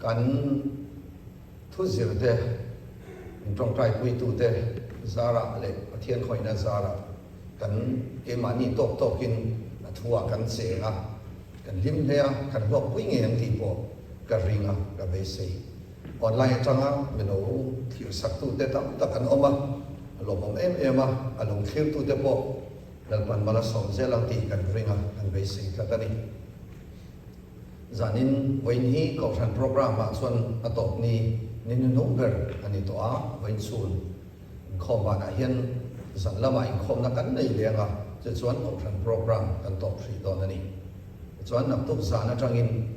Kan thuzirte, min tawngtaipuitute zarah leh Pathian khawihna zarah kan keimahni tawk tawkin a thuah kan cheng a, kan hlim hle a, kan hlawkpui ngei ang tih pawh ka ring a, ka beisei. Online atanga mi lo thirsaktute tam tak an awm a, a lawmawm em em a, a lo thlirtute pawh Lalpan mal a sawm zel ang tih kan ring a, kan beisei tlat a ni. Zanin vawiin hi Kohhran programme ah chuan a tawp ni ni hnuhnung ber a ni tawh a, vawiin chhun inkhawm banah hian zan lamah inkhawmna kan nei leng a, chu chuan Kohhran programme kan tawp hrih dawn a ni. Tichuan naktuk zan atangin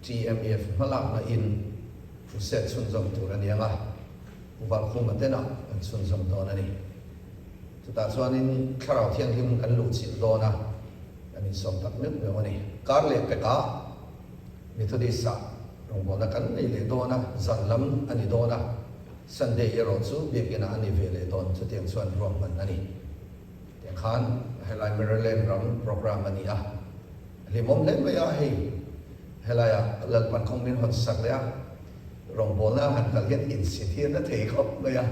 TMF hmalakna in crusade chhunzawm tur a ni ang a, Pu Valkhuma tenah kan chhunzawm dawn a ni. Chutah chuanin Thlarau Thianghlim kan luhchilh dawn a, kan insawm tak meuh meuh a ni. Kar leh pekah Methodist-ah rawngbawlna kan nei leh dawn a, zan lam a ni dawn a, Sunday erawh chu biakinah a ni ve leh dawn, chutiang chuan ruahman a ni. Tiang khan helai Maryland ram programme a ni a, a hlimawm hle mai a, hei helaiah Lalpan kawng min hawn sak leh a, rawngbawlna han kal hian insit hi a na thei khawp mai a.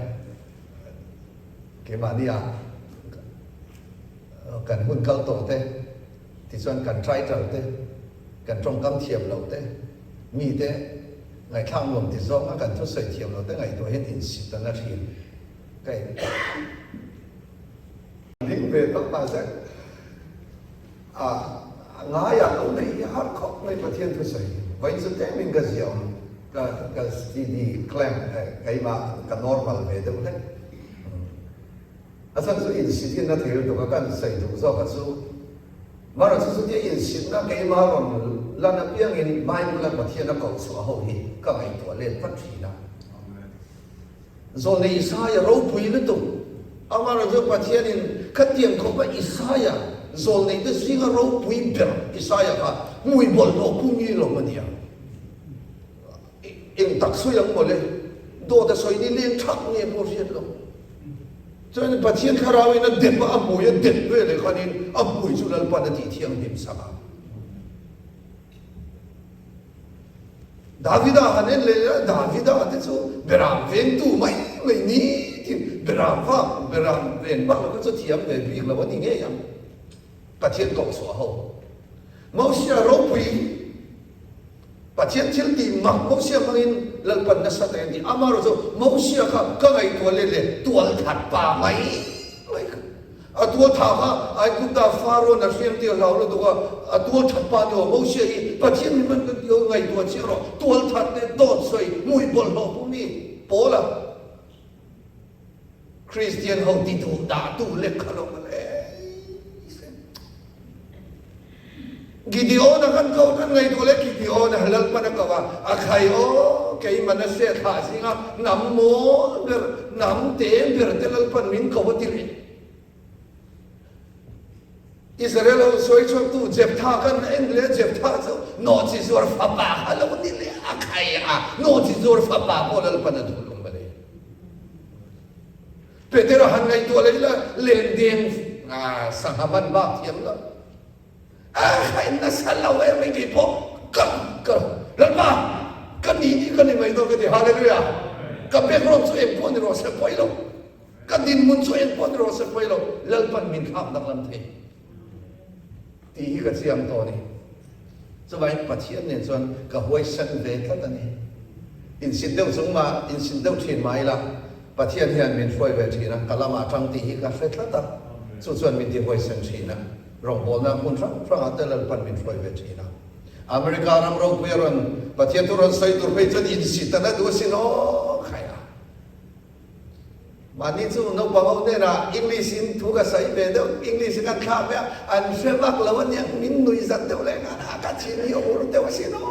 Keimahnia kan hun kal tawh te, tichuan kan title te, kan tawngkam thiam loh te, mite ngaihthlak nuam ti zawnga kan thusawi thiam loh te ngaihtuah hian insit a na thin. Ka in ding ve tawp mahse a ngaiah lo neih hi har khawp mai Pathian thusawi hi. Vawiin chu tlemin ka ziah awm ka ka steady clamp keimah ka normal ve deuh hlek. A chhan chu insithinna thei lutuk a kan sawi duh zawk a chu Mara chu chutia insitna keimah rawn lan apiangin Bible a Pathian a koh chhuah ho hi ka ngaihtuah let vat thin a. Zawlnei Isaia ropui lutuk Amara chu Pathianin khatiang khawp a Isaia zawlneite zinga ropui ber Isaia kha hmui bawlhhlawh pu mi lo a nia. Eng tak sawi ang mawle, dawt a sawi ni leng thak nge pawh hriat lo. Chuan Pathian thlarauin a dep a, a hmui a dep ve leh khanin a hmui chu Lalpan a tih thianghlim sak a. Davida han en leh a, Davida te chu beram vengtu mai mai ni tin beram vak beram ven bak lo kha chu thiam ve bik lo a ni ngei ang. Pathian koh chhuah ho. Mosia ropui Pathian thil tih mak Mosia hmangin Lalpan nasa takin a ti. Amaherawh chu Mosia kha ka ngaihtuah let leh tual that pa mai mai kha. A tual thah kha Aigupta Pharaoh na hriam tih a hlau lutuk a, a tual that pa ni aw Mosia hi Pathian min hman ka ti aw ngaihtuah chiah rawh tual that te dawt sawi hmui bawlhhlawh pu mi Paula Kristian ho ti duh dah tu lek kha lo mawle. Gideon a kan ko kan ngaihtuah le Gideon a Lalpan a ko a, a khai aw kei Manasseh thlah zinga hnam mawl ber hnam te ber te Lalpan min ko a ti leh. Israel ho sawi chhuak tu Jephtha kan en leh Jephtha chu nawhchi zuar fapa kha lo ni leh a khai a, nawhchi zuar fapa pawh Lalpan a duh lung mawle. Petera han ngaihtuah leh ila lendeng sangha man bak thiam lo. A khai nasa lo em mai kei pawh ka ka Lalpa ka ni ni ka ni mai dawn ka ti Hallelujah. Ka background chu eng pawh ni rawh se pawi lo. Ka dinhmun chu eng pawh ni rawh se pawi lo, Lalpan min thlak danglam thei tih hi ka chiang tawh a ni. Chuvangin Pathian nen chuan ka huaisan ve tlat a ni. Insit deuh chung mah, insit deuh thin mah ila, Pathian hian min hruai ve thin a, ka lamah tang tih hi ka hre tlat a, chu chuan min ti huaisan thin a. Rawngbawlna hmun hrang hrangah te Lalpan min hruai ve thin a. America ram ropui a rawn Pathian thu rawn sawi tur phei chuan insit a na duh asin aw khai a. Mahni chu naupang ho hnenah English in thu ka sawi ve deuh, English in kan thlak ve a, an hre vak lo a nia, min nui zat deuh leh nghal a, ka thin hi a ur deuh asin aw.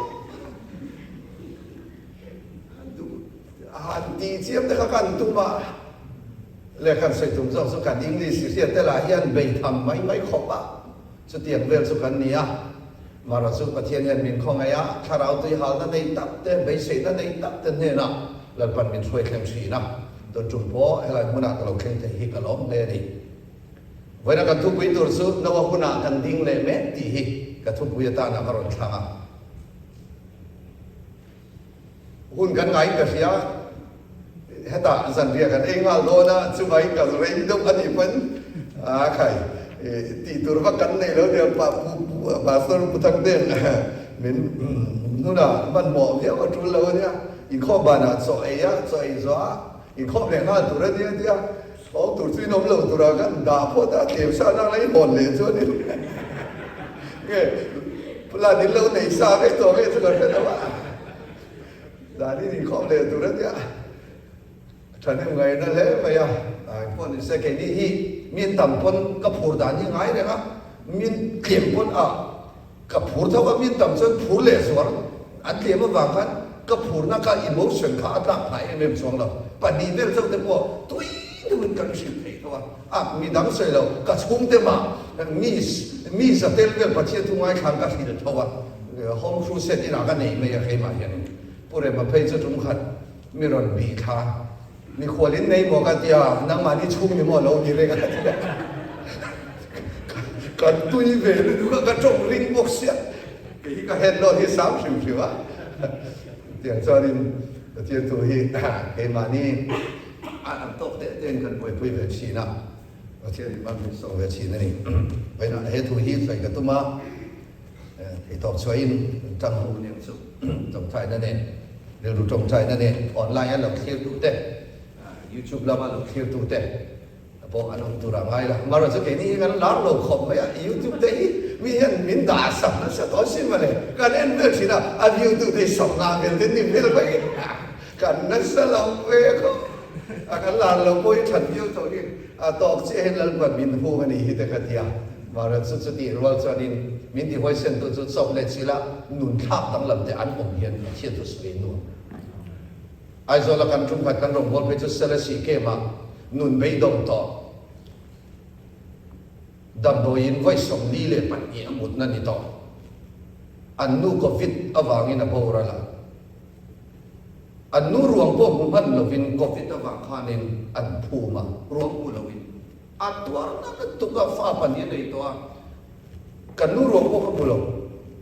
Han tih chiam te kha kan tum a, leh kan sawi tum zawk chu kan English hriat te lah hian bei tham mai mai khawp a, chutiang vel chu kan ni a. Mara chu Pathian hian min khawngaih a, thlarau tuihalna nei tak te, beiseihna nei tak te hnenah Lalpan min hruai thleng thin a. Tun tum pawh helai hmunah ka lo thleng thei hi ka lawm hle a ni. Vawiina kan thupui tur chu Noa hunah kan ding leh mek tih hi ka thupui atana ka rawn thlang a. Hun kan ngaiin ka hria, hetah zanriah kan ei nghal dawn a, chuvangin ka rei deuh a nih pawn a khai tih tur vak kan nei lo nia pa pu Pastor Pu Thangten min hnunah hmanhmawh viau a tul lo a nia, inkhawm banah chaw ei a, chaw ei zawh a inkhawm leh nghal tur a nia tia awm tur chu in awm lo turah kan dah phawt a, tlem sa nang la i hawn leh chuan in nge plan in lo nei sa vek tawh nge chu ka hre lo a. Zan in inkhawm leh tur a nia, thahnem ngaihna hle mai a, engpawh ni se keini hi min tam pawn ka phur dan hi ngai reng a, min tlem pawn a ka phur tho a, min tam chuan phur leh zuar an tlem avang khan ka phurna ka emotion kha a tlak phah em em chuang lo, pahnih vel chauh te pawh tui deuhin kan hrilh thei tho a, a midang sawi lo ka chhungte mah mi mi za tel vel Pathian thu ngaithlang ka hrilh tho a. Home crusade inah ka nei mai a keimah hianin Pu Rema phei chu tum khat mi rawn bih thla mikhual in nei maw ka tia nangmahni chhung ni maw lo ni reng a tia ka tui ve lutuk a ka tawng ring bawk sia kei hi ka head load hi sang hrim hrim a tiang chuanin Pathian thu hi keimahni a ang tawk teh tein kan buaipui ve thin a Pathian in hman min sawm ve thin a ni. Vawiinah he thu hi sawi ka tum a. Theihtawp chhuahin tang ho nen chu tawngtaina nen, rilru tawngtaina nen online a lo thlir duh te, YouTube lama lo thlir duh te pawh an awm tur a ngai la. Amaherawh chu keini hi kan lar lo khawp mai a, YouTube te hi mi hian min dah sak nasa tawh sin mawle, kan en vel thin a, a view tu te hi sawmnga vel te ni vel mai kan nasa lo ve khawp a, kan lar lo pawh hi that viau tawh hi a tawk chiah hian Lalpan min hung a nih hi te ka ti a. Mahrawn chu chutih rual chuanin min ti huaisentu chu chawp leh chila nun thlak danglam te an awm hian Pathian chu sawi nuam. Aizawla kan tumkhat kan rawngbâwl phei chu Selesih Camp-ah nun beidawng tawh damdawiin vawi 42 a mutna ni tawh. An nu Covid avangin a boral a. An nu ruang pawh hmu hman lovin Covid avang khanin an phum a, ruang hmu loin. A tuar na lutuk a, fa pahnih a nei tawh a, kan nu ruang pawh ka hmu lo.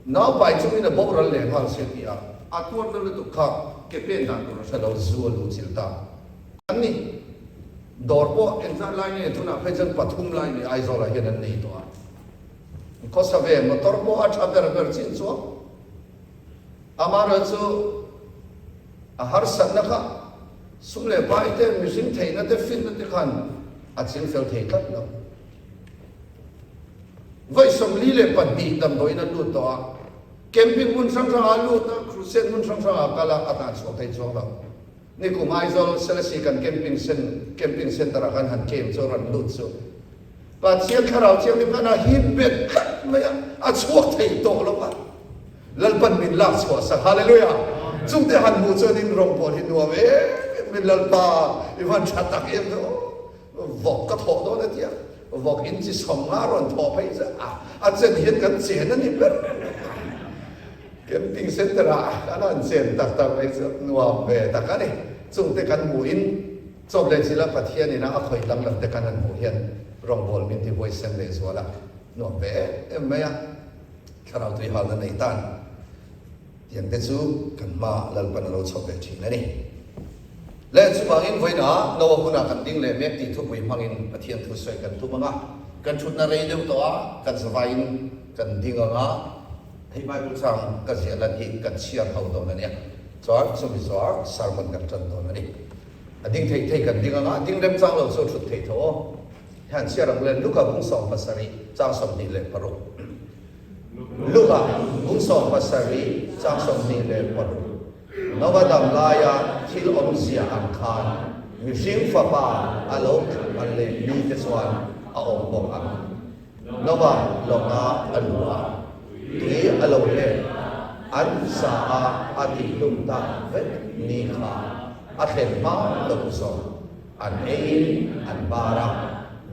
Naupai chungin a boral leh nghal se ti a, a tuar na lutuk kha ke pen dan tur a hre lo, zu a luh chilh ta. An ni. Dawr pawh engzat lai nge tunah phei chuan pathum lai ni Aizawlah hian an nei tawh a. Khawsa ve motor pawh a tha ber ber chin chuang. Amaherawhchu a harsatna kha sum leh pai te, mihring theihna te, finna te khan a ching fel thei tlat lo. Vawi 42 damdawiin a lut tawh a, camping hmun hrang hrangah a lut a, crusade hmun hrang hrangah a kal a, a tan chhuah thei chuang lo. Nikum Aizawl Selesih kan camping camping center ah khan han camp chu a rawn lut chu Pathian Thlarau Thianghlim khan a hip bet tlat mai a, a chhuak thei tawh lo va. Lalpan min lak chhuah sak. Hallelujah! Chungte han hmuh chuan in rawngbâwl hi nuam em em min Lalpa i van tha tak em ve aw. Vawk ka thawh dawn a tia, vawk in chi sawm nga rawn thawh phei chu a a chen hian kan chen a ni ber. Camping center ah kan han chen tak tak mai chu nuam ve tak a ni. Chungte kan hmuhin chawp leh chila Pathian ina a khawih danglam te kan han hmuh hian rawngbâwl min ti huaisen leh zual a, nuam ve em em mai a. Thlarau tui halna nei tan tiang te chu kan hma Lalpan a lo chho ve thin a ni. Le chuvangin vawiinah Noa hunah kan ding leh mek tih thupui hmangin Pathian thu sawi kan tum ang a, kan thutna rei deuh tawh a, kan zavaiin kan ding ang a, hei Bible chang ka ziah lan hi kan chhiar ho dawn a nia. Chuan chumi zawhah sermon kan tan dawn a ni. A ding thei thei kan ding ang a, ding remchang lo chu a thut thei tho aw. Hian chhiar ang le Luka bung 17 chang 26. Luka bung 17 chang 26. Nova dam laia thil awmzia ang khan mihring fapa a lo kal leh mite chuan a awm bawk ang. Nova lawnga a lu a, tui a lo let an sa a a tihhlum tak vek ni kha a thlen hma loh zawng. An eiin an bar a,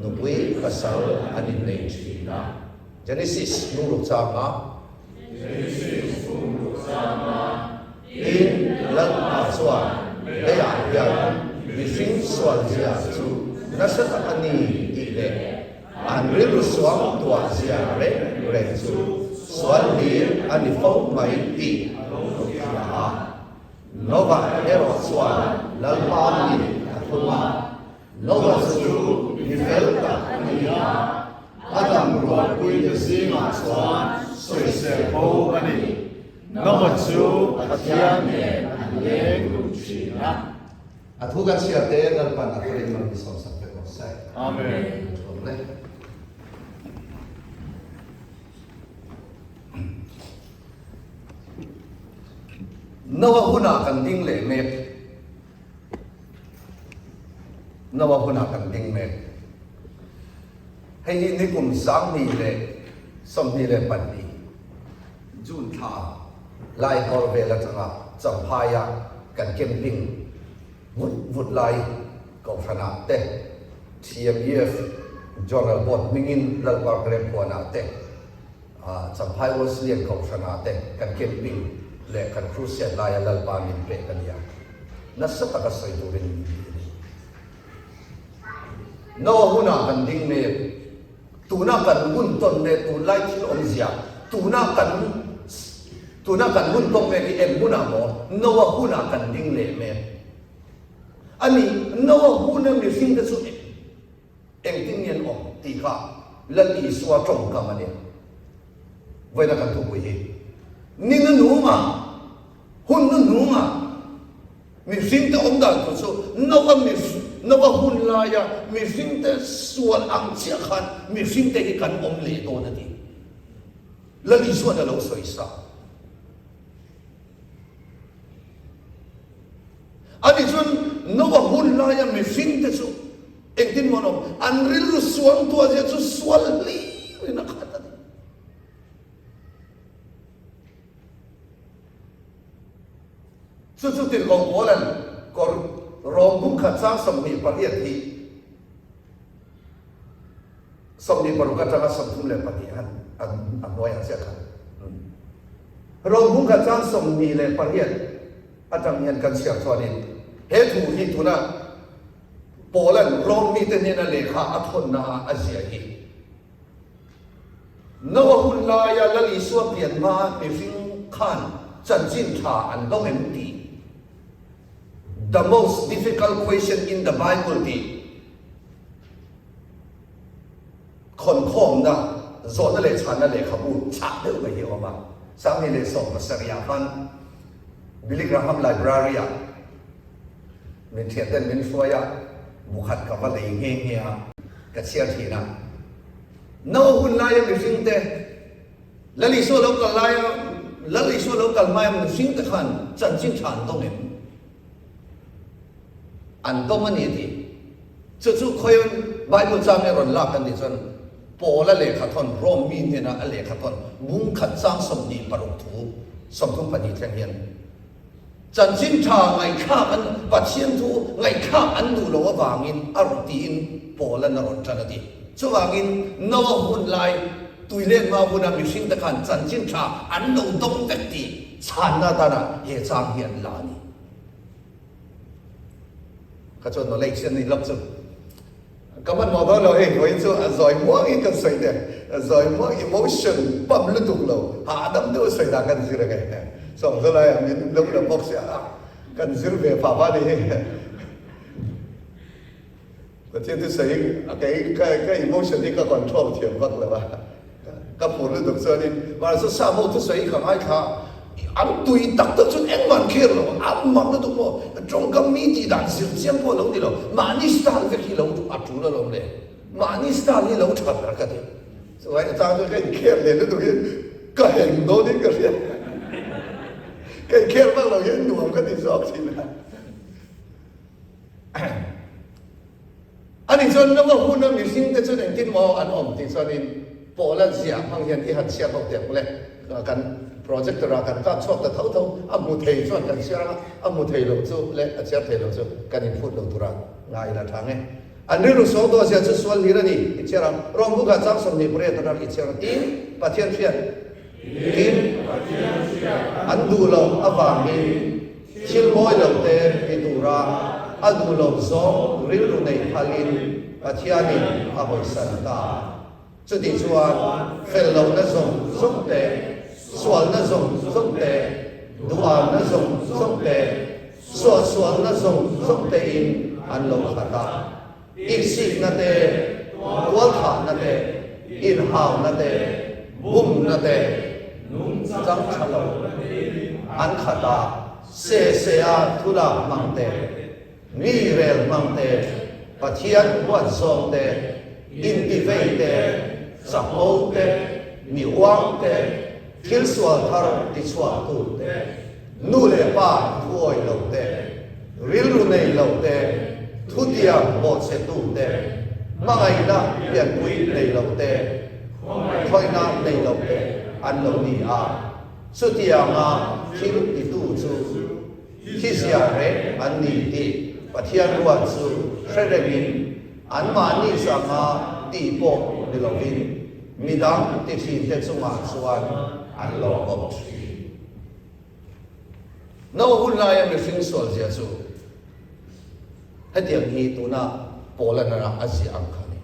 nupui pasal an innei thin a. Genesis lung ruk changa. Genesis lung ruk changa. Tin, Lalpa chuan leiah hian mihring sualzia chu nasa tak a ni tih leh an rilru suang tuahzia reng reng chu sual hlir a ni fo mai tih a lo hria a. Nova erawh chuan Lalpa mit a thum a. Nova chu mi fel tak a ni a, a damrualpuite zingah chuan sawisel bo a ni. Nova chu Pathian nen an leng dun thin a. A thu kan chhiar te Lalpan a thurin man hi sawmsak vek rawh se. Amen. Noa hunah kan ding leh mek. Noa hunah kan ding mek. Hei hi nikum 2022 June thla lai kawr vel atanga Champhaia kan camping vut vut lai Kohhranah te, TMEF Journal Board hmingin Lalpa Grep huanah te, Champhai Wesleyan Kohhranah te kan camping leh kan crusade laia Lalpa min pek a nia. Nasa taka sawi turin min ti a ni. Noa hunah kan ding mek, tuna kan hun tawn leh tunlai thil awmzia, tuna kan tuna kan hun tawng mek hi eng hunah maw Noa hunah kan ding leh mek. A ni, Noa huna mihringte chu engtin nge an awm tih kha Lal Isua tawngkam a ni. Vawiina kan thupui hi, Ni nu nunga, hun nu nunga mihringte awm dan tur chu Noa Noa hun laia mihringte sual ang chiah khan mihringte hi kan awm leh dawn a ti. Lal Isua'n a lo sawi sa. Ani chuan Noa hun laia mihringte chu engtin maw an awm? An rilru suang tuah zia chu sual hlirin a khat a ni. Chu chu tirhkoh Paula'n kawr rawng bung khat chang 28 hi 26 atanga 32 han a hnuaiah chiah khan rawng bung khat chang 28 atang hian kan chhiar chuanin he thu hi tuna Paula'n Rom mite hnena lehkha a thawnna ah a ziah hi. Noa hun laia Lal Isua pian hma mihring khan chanchin tha an dawng em tih The most difficult question in the Bible tih Khawnkhawmna, zawhna leh chhanna lehkhabu chhah deuh mai hi a awm a. 2017 ah khan Billy Graham Library ah min thianten min hruai a, bu khat ka va lei nghe nghe a, ka chhiar thin a. No hun laia mihringte, Lal Isua lo kal laia, Lal Isua lo kal hmaia mihringte khan chanchin tha an dawng em? An dawng a ni a ti. Chu chu khawiin Bible chang nge rawn lak kan tih chuan Paula lehkha thawn Rome mi hnena a lehkha thawn bung khat chang 26 thu 32 thleng hian chanchin tha ngaihthlak an Pathian thu ngaihthlak an duh loh avangin a rawn tiin Paula'n a rawn tan a ti. Chuvangin Noa hun lai tuilet hma huna mihringte khan chanchin tha an lo dawng vek tih chhanna atana he chang hi an la a ni. Ka chuan knowledge a ni lawk chu. Ka hmanhmawh dawn lo hei vawiin chu a zawi muangin kan sawi teh. A zawi muang emotion pump lutuk lo hahdam deuh a sawi dan kan zir ang e. Sawm chu laiah min lo la bawk sia a kan zir ve phah va ni hi. Pathian chu sawi a kei ka emotion hi ka control thiam vak lo a. Ka phur lutuk chuanin mahse sa ho thusawi ka ngaithla an tui tak tak chuan engmah an kher lo a mak lutuk maw tawngkam mi tih dan zir chiang pawh a lo ni lo mahni style vek hi lo a tul alawm le mahni style hi lo tha ber ka ti chuvai a chang chuan ka inkher leh lutuk hi ka heng dawnin ka hria ka inkher vak lo hian nuam ka ti zawk thin a. Ani chuan Noa huna mihringte chuan engtin maw an awm tih chuanin Paula ziah hmang hian i han chhiar ho teh ang le. Kan projector ah kan kap chhuak ta tho tho, a hmu thei chuan kan chhiar ang a, a hmu thei lo chu leh a chhiar thei lo chu kan inphut lo tura ngai ila tha nge. An rilru sual tawh zia chu sual hlir a ni i chhiar ang. Rom bukah chang 28 atang i chhiar ang. Tin, Pathian hriat. Tin, an duh loh avangin Thil mawi lo te ti tura a duh loh zawng rilru neih phalin Pathianin a hawisan ta. Chuti chuan fel lohna zawng zawng te, sualna zawng zawng te, duhamna zawng zawng te, Suahsualna zawng zawng tein an lo khat a, iksikna te, tualthahna te, inhauna te, bumna te, nungchang tha lo an khat a, se sea thulak hmang te, mi rel hmang te, Pathian huat zawng te, intivei te, chapo te, mi uang te, thil sual thar tichhuaktu te, Nu leh pa thuawi lo te, rilru nei lo te, thutiang bawhchhetu te, hmangaihna pianpui nei lo te, khawihna nei lo te an lo ni a. Chutianga thil titu chu thizia reng an ni tih Pathian ruat chu hre rengin anmahni zanga tih pawh ni lovin midang ti thinte chungah chuan an lawm bawk thin. No hun laia mihring sualzia chu hetiang hi tuna Paula nara a ziah ang kha a ni.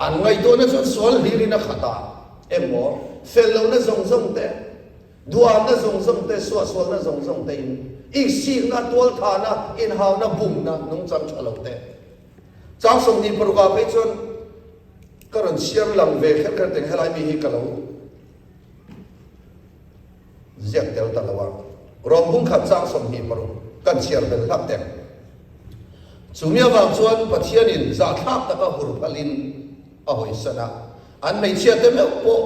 An ngaihtuahna chuan sual hlirin a khat a, emaw fel lohna zawng zawng te, duamna zawng zawng te, suahsualna zawng zawng te in iksikna, tualthahna, inhauna, bumna, nungchang tha lo te. Chang 26 ah phei chuan ka rawn chhiar lang ve kher kher teng helai mi hi ka lo Ziak tel ta lo a, Rom bung khat chang 26 kan chhiar bel hlak teh. Chumi avang chuan Pathianin zahthlak taka hur phalin a hawisan a, an hmeichhia te meuh pawh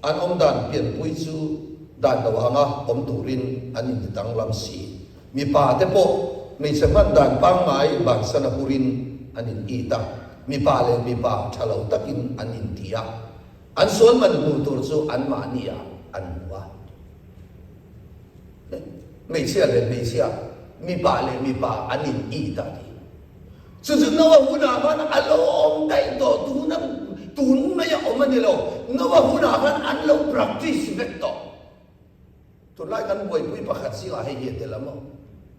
an awmdan pianpui chu dan lo anga awm turin an inti danglam si. Mipa te pawh hmeichhe hman dan pangngai bansan a hurin an in it a, mipa leh mipa tha lo takin an inti a. An sual man hmuh tur chu anmahni ah an hmu a. Hmeichhia leh hmeichhia, mipa leh mipa an in it a ti. Chu chu Noah hunah khan a lo awm daih tawh, tuna tun mai a awm a ni lo. Noah hunah khan an lo practice vek tawh. Tunlai kan buaipui pakhat zingah hei hi a tel a maw?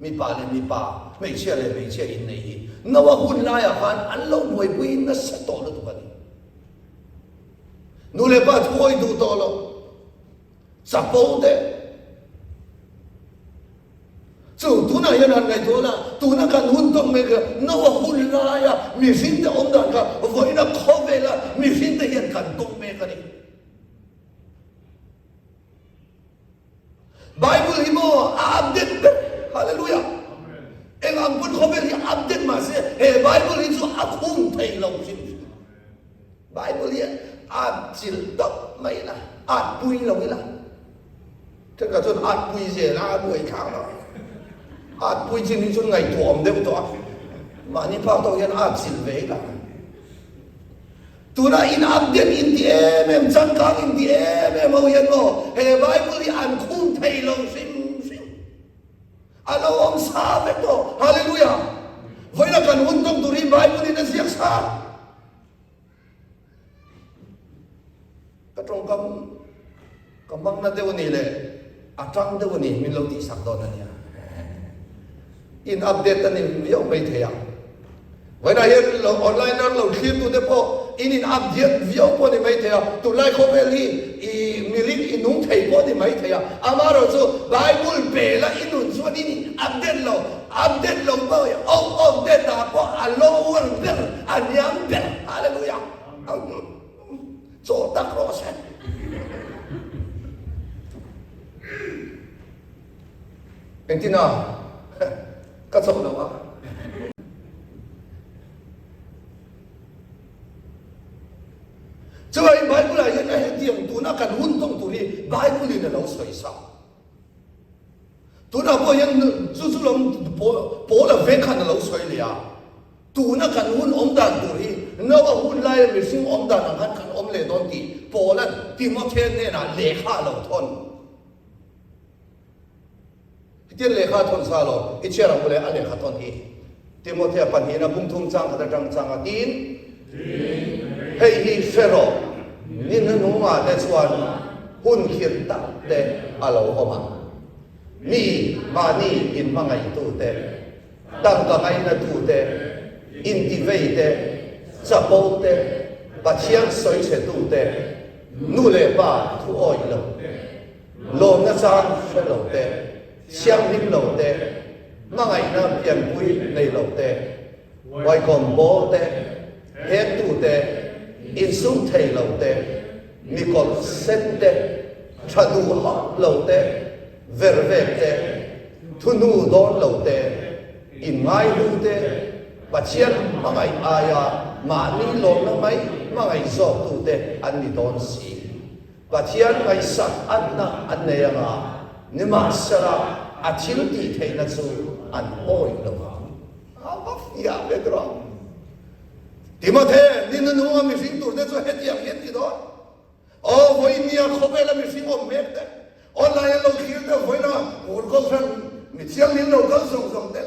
Mipa leh mipa, hmeichhia leh hmeichhia inneih hi Noah hun laiah khan an lo buaipui nasa tawh lutuk a ni. Nu leh pa thu awi duh tawh lo, chapo te chu tunah hian han ngaihtuah la, tuna kan hun tawk mai kha Noah hun laia mihringte awm dan kha vawiina khawvela mihringte hian kan tawk mek a ni. Bible hi maw a update ber. Hallelujah. Eng ang pawn khawvel hi update mahse he Bible hi chu a khum thei lo hrim hrim. Bible hi a chil tawp mai la, at pui lo ila. Thenkhat chuan at pui zel a, a buai thlak lo. At pui chin hi chuan ngaihtuah awm deuh tawh a. Mahni phak tawk hian at chil ve ila. Tuna in update in ti em em, changkang in ti em em ho hian maw he Bible hi an khum thei lo hrim hrim. A lo awm sa vek tawh. Hallelujah! Vawiina kan hun tawk tur hi Bible in a ziak sa. Ka tawngkam ka hmang na deuh a ni leh a tang deuh a ni min lo tihsak dawn a nia. In update a ni viau mai thei a. Vawiinah hian lo online a lo thlir tute pawh in in update viau pawh a ni mai thei a. Tunlai khawvel hi i milin i nung thei pawh a ni mai thei a. Amaherawhchu Bible bela i nun chuan in in update lo, update lo pawh i out of date ah pawh a lower ber, a hniam ber. Hallelujah! Chaw tak rawh se. Engtin a? Ka chawh lo a. Chuvangin Bible ah hian a hetiang tuna kan hun tawng tur hi Bible in a lo sawi sa. Tunah pawh hian chu chu lam Paula vek khan a lo sawi leh a. Tuna kan hun awm dan tur hi Noa hun laia mihring awm dan ang khan kan awm leh dawn tih Paula'n Timothea hnenah lehkha a lo thawn. Hetiang lehkha a thawn sa lo, i chhiar ang ule a lehkha thawn hi Timothea pahnihna bung thum chang khat atang chang a tiin, Hei hi hre rawh, ni hnuhnungah te chuan hun khirh tak te a lo awm ang. Mi mahni inhmangaihtute, tangka ngainatute, intivei te, chapo te, Pathian sawichhetute, nu leh pa thu awih lo te, lawmna chang hre lo te, thianghlim lo te, Hmangaihna pianpui nei lo te, huaikawm bawl te, hektu te, insum thei lo te, mikawlh sen te, tha duh hauh lo te, vervek te, thunu dawn lo te, inngaihlu te, Pathian hmangaih aia mahni lawmna mai hmangaih zawktu te an ni dawn si. Pathian ngaihsak atna an nei anga, nimahsela a thil tih theihna chu an awih lo vang. A va fiah ve tur a. Timothe, ni nununga mihring turte chu hetiang hian ti dawn. Aw, vawinia khawvela mihring awm mek te, online an lo thlir te, vawiina Kohhran mithianghlim lo kal zawng zawng te,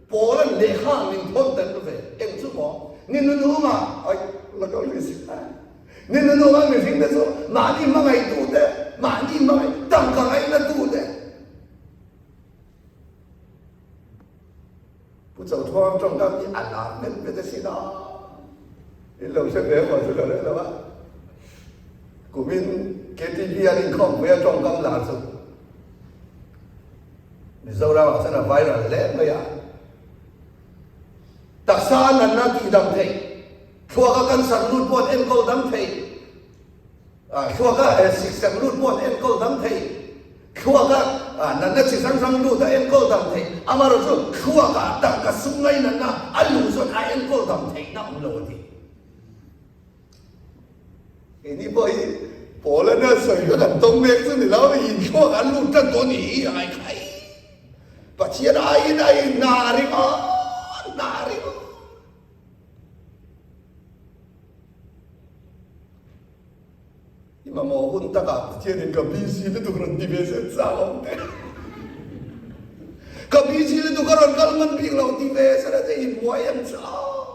Paul-a'n lehkha min thawn tel ve. Eng chu maw? Ni nununga, ai, la kal rih si. Ni nununga mihring te chu mahni hmangaihtu te, mahni hmangaih, tangka ngainatu te. Pu Chauthawng tawngkam hi a lar hmel ve te sin a, in lo hre ve maw chu ka hre lo a. Kumin KTP an inkhawm pui a tawngkam lar chu Mizoram ah chuan a viral hle mai a. Taksa natna tihdam theih, thluaka cancer lut pawh an enkawl dam theih. Thluaka siksak lut pawh an enkawl dam thei. Thluaka natna chi hrang hrang lut a enkawl dam thei. Amaherawhchu thluaka tangka sum ngai natna a luh chuan a enkawl dam theihna awm lo a ti. Keini pawh hi pawl a sawi kha kan tawng mek chu ni lo, in thluak an lut tan tawh a ni hi a ngaihthla hi. Pathian aiin a inhna ringawt, hna ringawt. I mamawh hun takah Pathianin ka busy lutuk rawn ti ve se chak awm te. Ka busy lutuk a rawn kal hman bik lo ti ve se la che i buai ang chu aw.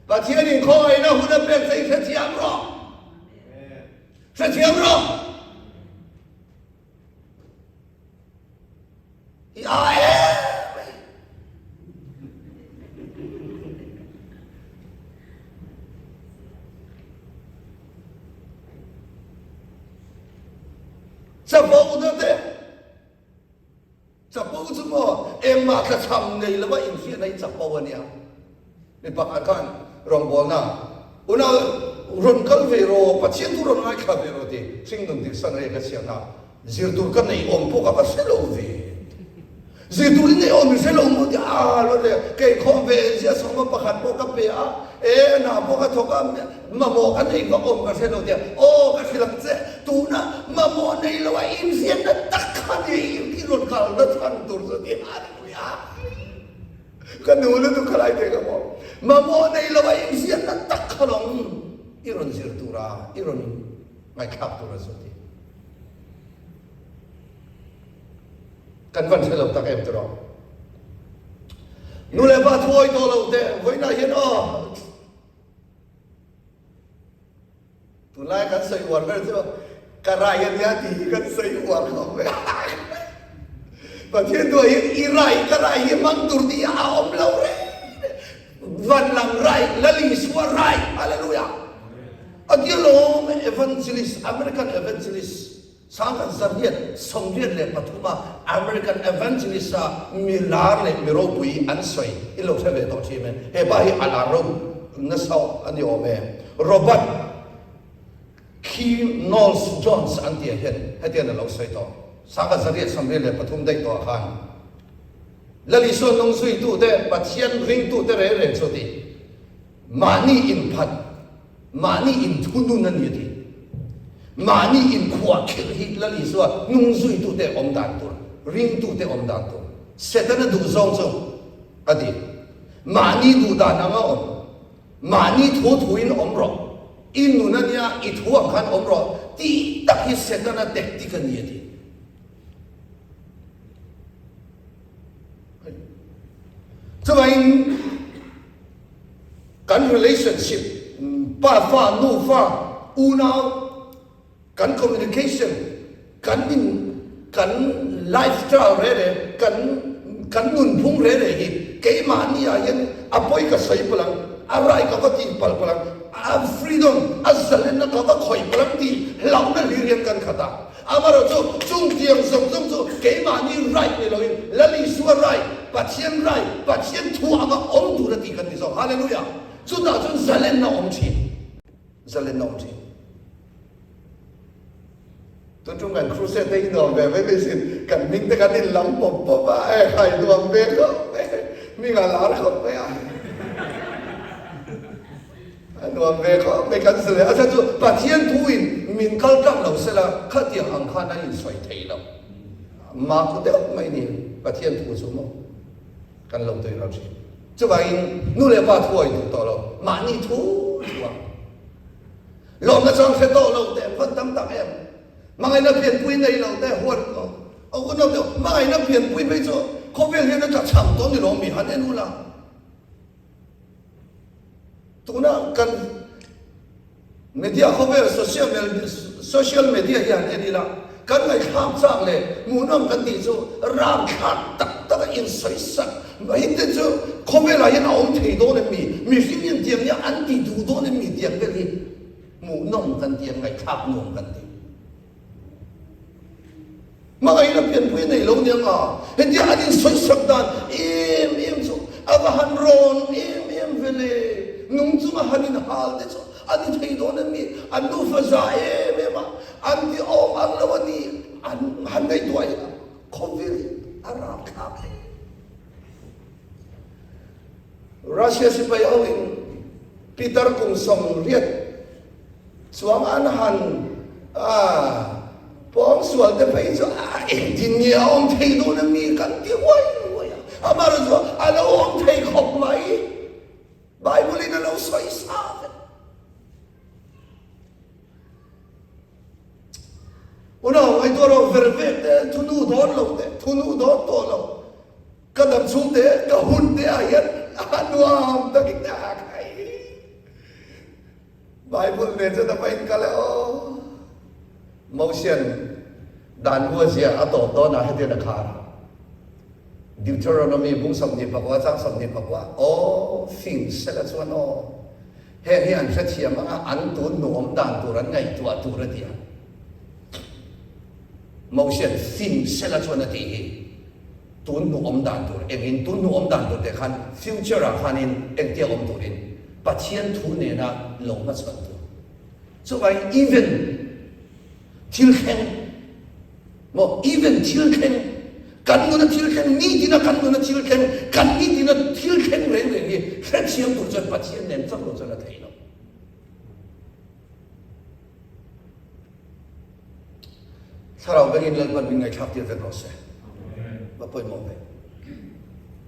Pathianin khawngaihna hun a pek che i hrethiam rawh. Hrethiam rawh. I a em mai. Chapo na te chapo chu maw engmah thlachham nei lova inhriatna hi chapo a nia. Mi pakhat khan rawngbawlna unau rawn kal ve rawh, Pathian thu rawn ngaithla ve rawh tih hringnun dik san rei ka chhiatna zir tur ka nei awm pawh ka va hre lo ve. Zir tur i nei awm i hre lo maw tih a lo le kei khawm ve zia sawma pakhat pawh ka pe a, e hna pawh ka thawk a, mamawh ka nei vak awm ka hre lo tia aw ka hrilh ang che tuna mamawh nei lo a inhriatna tak kha ni i rawn kalna chhan tur chu ti hallelujah. Ka nu lutuk kha lai te ka maw. Mamawh nei lo a inziakna tak kha lawng i rawn zir tura i rawn ngaihthlak tura chu ti. Kan van hre lo tak em tiraw. Nu leh pa thuawi tawh lo te vawiinah hian aw Tunlai kan sawi uar ber chu ka rai a nia tih hi kan sawi uar khawp mai. Pathian duah hian i rai ka rai hi hmang tur tih hi a awm lo reng reng. Van lam rai, Lal Isua rai, Hallelujah. A tia lawm evangelist, American evangelist Sangkhat zarriat 83 a American evangelist a mi lar leh mi ropui an sawi i lo hre ve tawh thin e. He pa hi a lar ro nasa a ni awm e. Robert Key Knowles Jones an tih ah hian hetiang a lo sawi tawh. Sangkhat zarriat 83 daih tawh ah khan Lal Isua nungzuitute, Pathian ringtute reng reng chu a ti. Mahni inphat, mahni inthunun a ni a ti. Mahni inkhuahkhirh hi Lal Isua hnungzuitute awm dan tur, ringtute awm dan tur, Setana duhzawng chu a ti. Mahni duh dan anga awm, mahni thu thuin awm rawh, i nun a nia, i thu ang khan awm rawh tih tak hi Setana tactic a ni a ti. Chuvangin kan relationship, pa fa, nu fa, unau, kan communication, kan in kan lifestyle reh reh, kan kan nunphung reh reh hi keimahni ah hian a pawi ka sawi palh ang, a rai ka va tih palh palh ang, a freedom, a zalenna ka va khawih palh ang tih hlauhna hlir hian kan khat a. Amaherawhchu, chung tiang zawng zawng chu keimahni right ni loin Lal Isua right, Pathian right, Pathian thu anga awm tur a tih kan ni zawk. Hallelujah! Chutah chuan zalenna awm thin. Zalenna awm thin. Tun tum kan crusade te hi nuam ve mai mai sin, kan hming te kan in lam pawp pawp a, e khai nuam ve khawp mai, hming a lar khawp mai a. A nuam ve khawp mai kan sawi a, a chhan chu Pathian thu in min kal tlang lo sela khatiang ang khan a insawi thei lo. Mak deuh mai ni Pathian thu chu maw kan lo tui ral thin. Chuvangin nu leh pa thu a induh tawh lo, mahni thu thu a. Lawmna chuan hre tawh lo teh vawn tam tak em? Hmangaihna pianpui nei lo teh huat lo. A unau deuh hmangaihna pianpui phei chu khawvel hian a tla chhang tawh ni lo mi han en ula. Tuna kan media khawvel social social media hi han en ila kan ngaihthlak chak leh hmuhnawm kan tih chu rangthlak tak tak a insawisak hi te chu khawvelah hian a awm thei dawn em mi? Mihring hian tiang nia an ti duh dawn em mi tiang vel hi hmuhnawm kan ti a, ngaihthlak nuam kan ti. Hmangaihna pianpui a nei lo nia nga, hetia an insawisak dan em em chu a va han rawn em em ve le, nung chunga han inhal te chu a ni thei dawn em mi? An nufa za em em a, an ti awm ang lo a ni, an han ngaihtuah hi khawvel hi a rapthlak em. Russia sipai ho in Peter kum 80 chuang an han pawngsual te phei chu a engtin nge a awm thei dawn a mi kan ti huai huai a, amaherawhchu chu a lo awm thei khawp mai, Bible in a lo sawi sa vek. Unau ngaihtuah rawh ver vek te thunu dawn lo te thunu dawn tawh lo. Ka dam chhung te, ka hun te ah hian a nuam takin a khai. Bible nen chuan a va inkal e aw. Mosian dan hua zia a tawp dawn ah hetian a khar a. Deuteronomy bung 24 chang 24 aw fing sela chuan aw heng hi an hrethiam anga an tun nuam dan tur an ngaihtuah tur a ti a. Mosian fing sela chuan a tih hi. Tun hnu awm dan tur engin tun hnu awm dan tur teh khan future ah khanin engtia awm turin Pathian thu nena lo hmachhawn tur. Chuvangin even thil thleng maw even thil thleng kan nuna thil thleng nitina kan nuna thil thleng kan nitina thil thleng reng reng hi hrethiam tur chuan Pathian nen chauh lo chuan a theih loh. Thlarau bengin Lalpan min ngaihthlak tir vek rawh se. Va pawimawh ve.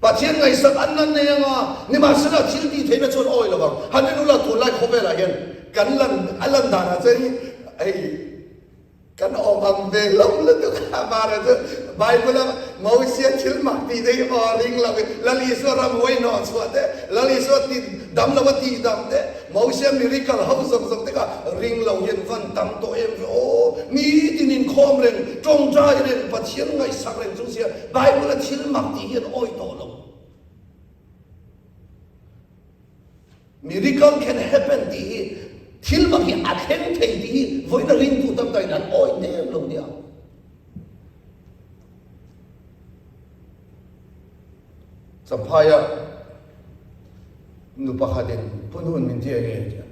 Pathian ngaihsak an nan nei anga, nimahsela thil tih theihna chuan awi lo vang. Han en ula tunlai khawvelah hian kan lan a lan danah chuan hei Kan awm ang ve lo lutuk a, mara chu Bible a Mosia thil mak tih te hi aw ring lo in Lal Isua ram huai hnawh chhuah te, Lal Isua ti dam lo a tih dam te, Mosia miracle ho zawng zawng te kha ring lo hian van tam tawh em ve aw, nitin inkhawm reng, tawngtai reng, Pathian ngaihsak reng chung sia Bible a thil mak tih hian awi tawh lo. Miracle can happen tih hi thil mak hi a thleng thei tih hi vawiin a ringtu tam takin an awih der lo nia. Champhaia nu pakhatin Punhun min ti a nge a ti a.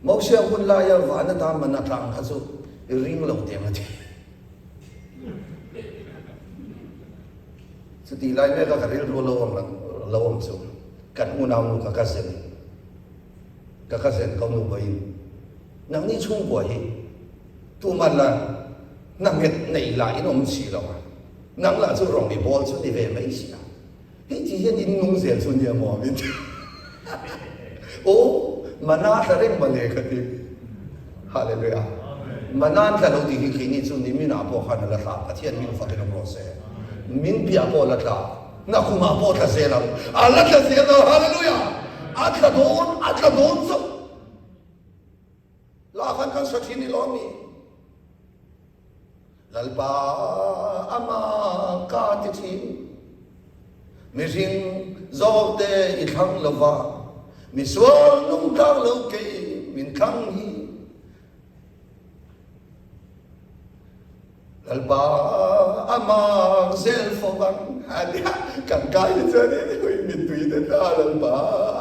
Mosia hun laia van ata man a tlang kha chu i ring lo teng a ti. Chutih lai meka ka rilru lo awm lo awm chu kan unaunu ka cousin ka cousin ka nu pawhin nangni chhungkua hi tuman la hna nghet nei lah in awm si lo a, nang lah chu rawng i bawl chu ni ve mai si a, hei ti hian in nung zel chu nia maw min ti aw mana tla reng mawle ka ti. Hallelujah. Manan tla lo tih hi keini chu niminah pawh khan a la tla Pathian min fakin awm rawh se. Min piah pawh a la tla. Nakumah pawh a tla zel ang. A la tla zel ang. Hallelujah. A tla dawn, a tla dawn chauh. La khan kan sa thin i lawm mi. Lalpa ama ka ti thin. Mihring zawkte i thlang lova, misual nung tlang lo kei min thlang hi. Lalpa a mak zel fo ang a tia, kan kai hi chuan in hui mittui te ta Lalpa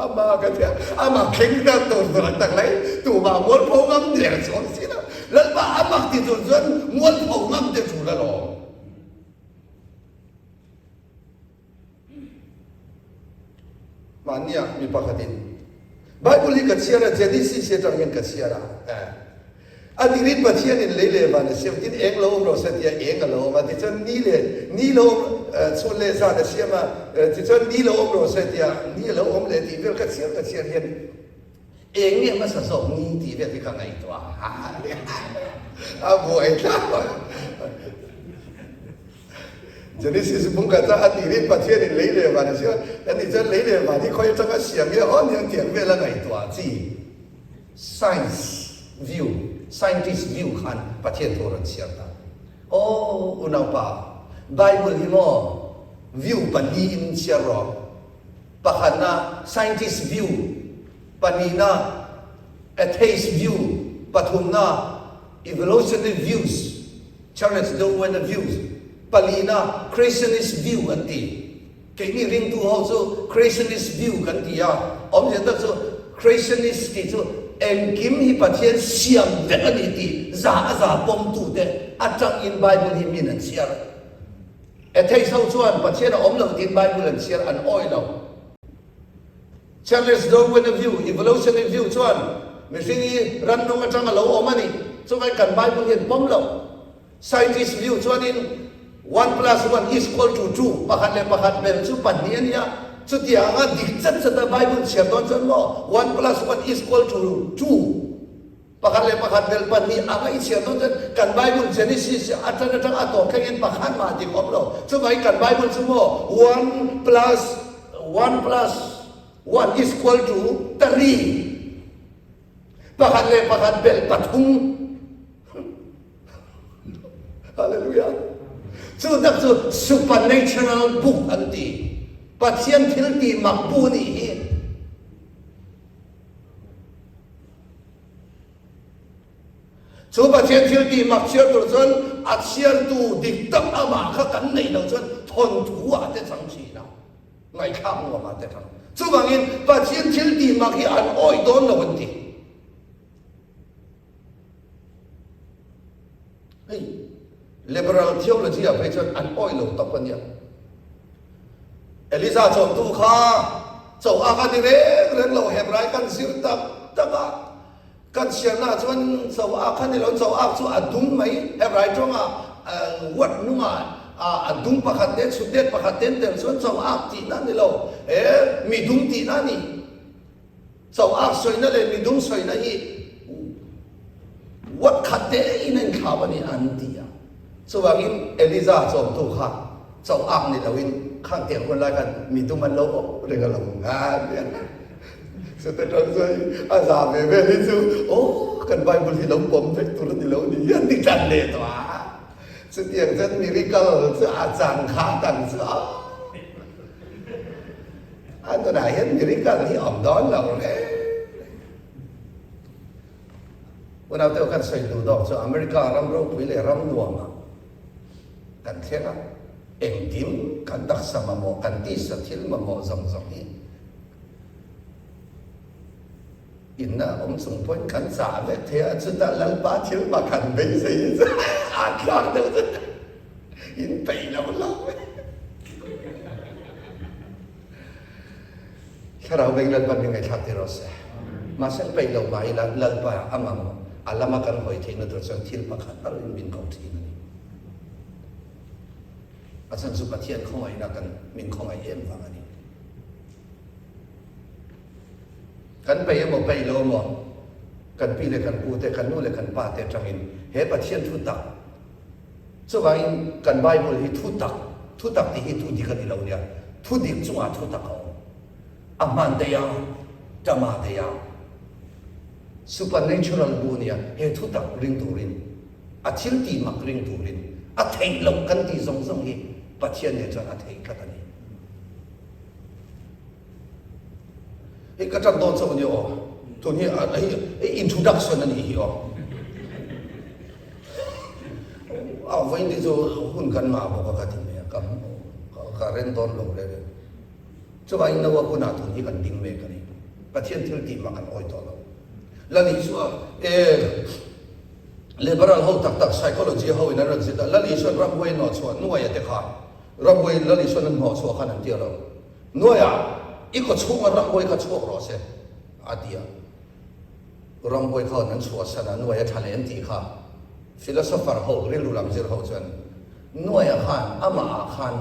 a mak a tia, a mak thleng dan tur tur ang tak lai tumah mualpho ngam der chuang si lo, Lalpa a mak ti tur chuan mualpho ngam te tul alawm. Mahnia mi pakhatin Bible hi ka chhiar a, Genesis atang hian ka chhiar a, eh. A tirin Pathianin lei leh van a siam, tin eng lo awm rawh se tia eng a lo awm a, tichuan ni leh ni lo awm chhun leh zan a siam a, tichuan ni lo awm rawh se tia ni a lo awm leh tih vel ka chhiar ka chhiar hian Eng nge hmasa zawk ni tih vel hi ka ngaihtuah a buai thlak a. Genesis bung khat a a tirin Pathianin lei leh van a siam a, ani chuan lei leh van hi khawi atanga siam nge aw aniang tih ang vel a ngaihtuah chi science view, scientist view khan Pathian thu a rawn chhiar ta. Aw unaupa, Bible hi maw view pahnihin chhiar rawh. Pakhatna, scientist view, pahnihna, atheist view, pathumna, evolutionary views, Charles Darwin-a views, palina, creationist view an ti. Keini ringtu ho chu creationist view kan ti a, awmzia tak chu creationist tih chu engkim hi Pathian siam vek a ni tih za a za pawmtute atangin Bible hi min an chhiar. Atheist ho chuan Pathian a awm lo tiin Bible an chhiar an awih lo. Charles Darwin-a view, evolutionary view chuan mihring hi rannung atang a lo awm a ni. Chuvangin kan Bible hian pawm lo. Scientist view chuanin one plus one is equal to two, pakhat leh pakhat bel chu pahnih a nia. Chutianga dik chat chat a Bible chhiar dawn chuan maw one plus one is equal to two. Pakhat leh pakhat bel pahnih anga i chhiar dawn chuan kan Bible Genesis atang atang a tawp thlengin pakhat mah dik awm lo. Chuvangin kan Bible chu maw one plus one plus one is equal to three. Pakhat leh pakhat bel pathum. Hallelujah. Chu tak chu supernatural book an ti. Pathian thil tih mak bu nih hi. Chu Pathian thil tih mak chhiar tur chuan a chhiartu dik tak amah kha kan neih loh chuan thawnthu ah te chang thin a, ngaihthlak nuam ah te chang. Chuvangin Pathian thil tih mak hi an awih dawn lo an ti. Hei liberal theology ah phei chuan an awih lo tawp a nia. Eliza chawmtu kha cho a ka ni reng reng lo Hebrai kan zir tak tak a kan chhiarna chuan cho a kha ni lo cho ak chu a dum mai Hebrai tawnga word hnunga a dum pakhat te chhut det pakhat ten tel chuan cho ak tihna ni lo e mi dum tihna ni. Cho ak sawina leh midum sawina hi wat khat te in a inthlau a ni an ti a. Chuvangin Eliza chawmtu kha cho ak ni loin khang tiang hun lai khan midum an lo awm reng a lo ngai a. Chute tang chuan a za ve vel hi chu aw kan Bible hi lo pawm vek tur a ni lo ni hi an ti tan leh tawh a. Chutiang chuan miracle chu a chang kha tang chu a. A tunah hian miracle hi awm dawn lo reng. Unaute kan sawi duh dawk chu America ram ropui leh ram nuamah kan thleng a, engkim kan taksa mamawh, kan tisa thil mamawh zawng zawng hi inna awm chung pawhin kan chah vek thei a, chutah Lalpa thil pakhat beisei hi chu a thlak deuh chu in peih lo lo. Thlarau veng Lalpa min ngaihthlak tir rawh se. Mahse peih lo mah ila Lalpa a mamawh a lama kan hawi theihna tur chuan thil pakhat tal in min ko thin a ni. A chhan chu Pathian khawngaihna kan min khawngaih em vang a ni. Kan peih emaw peih lo emaw kan pi leh kan pu te kan nu leh kan pa te atangin he Pathian thu tak Chuvangin kan Bible hi thu tak, thu tak tih hi thu dik a ni lo nia, thu dik chungah thu tak a awm. A hman daih a, tama daih a, supernatural bu nia, he thu tak ring turin, a thil tih mak ring turin, a theih loh kan tih zawng zawng hi Pathian nen chuan a theih tlat a ni. Hei ka ṭan dawn chauh a ni aw. Tun hi hei introduction a nih hi aw. A vawiin te chu hun kan ngah bawk a ka ti mai a, ka ka ren dawn lo reng reng. Chuvangin Noah hunah tun hi kan ding mek a ni. Pathian thil tih mah kan awi tawh lo. Lal Isua e liberal ho tak tak psychology ho in an rawn zit a, Lal Isuan ramhuai hnawhchhuah nuaia te kha ramhuai Lal Isuan an hnawhchhuah khan an ti a lo. Nuaia i kaw chhunga ramhuai kha chhuak rawh se a ti a. Ramhuai khawn an chhuahsan a, nuaia tha leh an tih kha philosopher ho, rilru lam zir ho chuan nuaia khan amah ah khan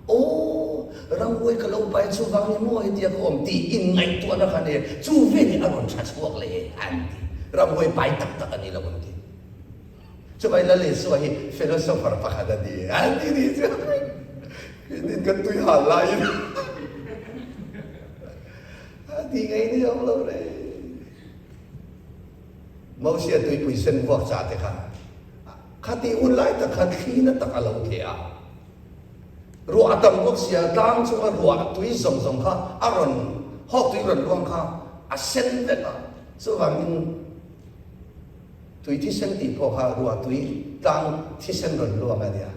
aw ramhuai ka lo pai chuvang ni maw hetia ka awm tih inngaihtuahna kha nia chu vel hi a rawn tha chhuak leh e an ti. Ramhuai pai tak tak a ni lo an ti. Chuvai Lal Isua hi philosopher pakhat a ni e an ti nih chu. Keinin kan tui hal laiin A ti ngei ni awm lo re. Mosia tuipui sen vuak cha te kha khati hun lai tak khan thli na tak a lo tleh a. Ruah a tam bawk sia tlang chunga ruah tui zawng zawng kha a rawn hawk tui rawn luang kha a sen vek a. Chuvangin Tui thisen tih pawh kha ruah tui tlang thisen rawn luang a nia.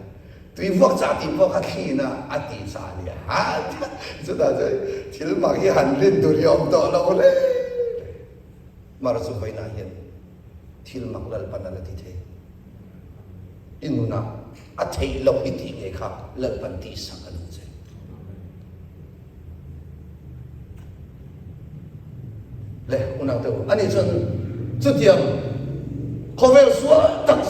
Tui vuak chah tih pawh kha thliin a a tih chah a nia. Chutah chuan thil mak hi han rin tur hi a awm tawh lo hle. Mara chu vawiinah hian thil mak Lalpan a la ti thei. I nunah a theih loh i tih ngei kha Lalpan tihsak a duh che. Le unau te u, ani chuan chutiang khawvel sual tak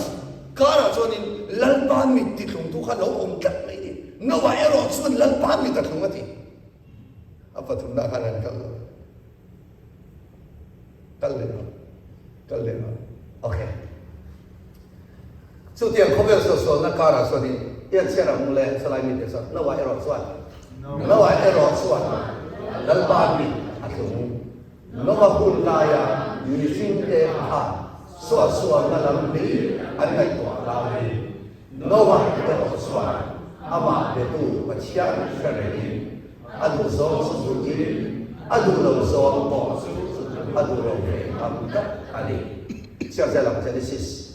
karah chuanin Lalpa mit tithlungtu kha lo awm tlat mai ni. Noah erawh chuan Lalpa mit a thlung a ti. A pathumna khan an kal lo. Kal leh ang. Kal leh ang. Okay. Chutiang khawvel suahsualna karah chuanin i an chhiar ang le chalai mite chuan Noah erawh chuan Noah erawh chuan Lalpa mit a tlung. Noah hun laia mihringte khan suahsualna lam hlir an ngaihtuah laiin Noah erawh chuan amah betu Pathian hre rengin a duh zawng chu duhin a duh lo zawng pawh chu a duh lo ve ngam tlat a ni. Chhiar zel ang Genesis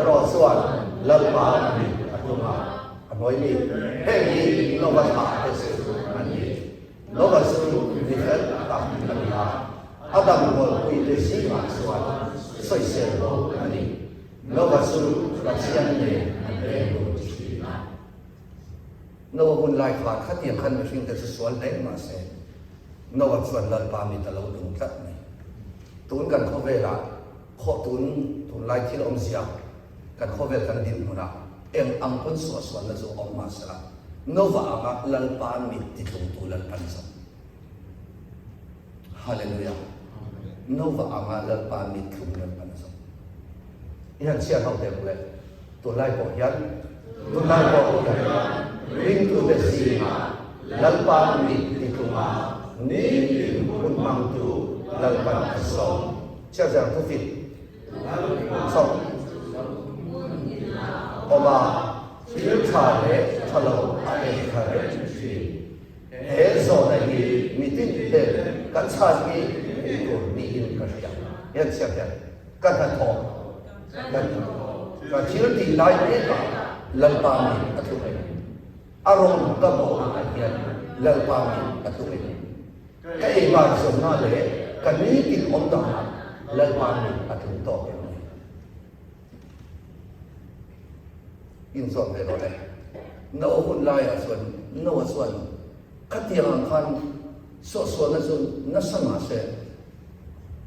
erawh chuan Lalpa mit a tlung a, a hnuai mi heng hi Nova thlah te chu an ni. Nova chu mi fel tak a ni a, a dam rualpuite zingah chuan sawisel lo a ni. Nova chu Pathian nen an leng dun thin a. Noah hun lai khan khatiang khan mihringte chu sual hle mah se, Noah chuan Lalpa mit a lo tlung tlat mai. Tun kan khawvelah khaw tun tunlai thil awmzia kan khawvel kan dinhmunah eng ang pawn suahsualna chu awm mah sela, Noah anga Lalpa mit titlungtu Lalpan zawk. Hallelujah! Noah anga Lalpa mit tlung Lalpan zawk. I han chhiar ho teh le. Tunlai pawh hian tunlai pawh hian ringtute zingah Lalpa mit titlunga nitin hun hmangtu Lalpan a zawng. Chhiar zel ang thufin. Chawp. Awma thil tha leh tha lo a en thar reng thin. He zawhna hi mitin ten kan chhan hi ei tur niin ka hria. Hian chhiar hian ka hnathawh ka ka thil tih lai mekah Lalpa min a tluk em? A rawn ka bawhnaah hian Lalpa min a tluk em? Ka eibar zawnna leh ka nitin awm danah Lalpa min a tluk tawk em ni? Inzawt ve rawh le. Noah hun laiah chuan Noah chuan khatiang ang khan suahsualna chu nasa mah se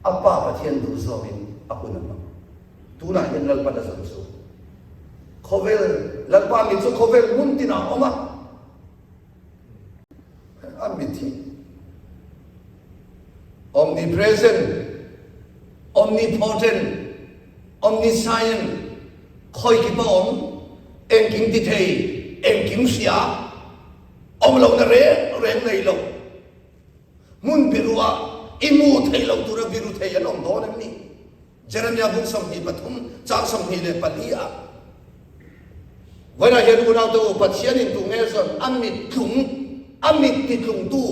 a Pa Pathian duh zawkin a hun a hmang. Tunah hian Lalpan a zawng chu khawvel Lalpa mit chu khawvel hmun tinah a awm a. A mit hi omnipresent, omnipotent, omniscient, khawikip a awm, engkim ti thei, engkim hria, awm lohna reng reng nei lo, hmun biru ah i mu thei lo tura biru thei an awm dawn em ni? Jeremiah bung 23 chang 24 ah Vawiinah hian unaute u, Pathianin tu nge zawn a mit tlung, a mit ti tlungtu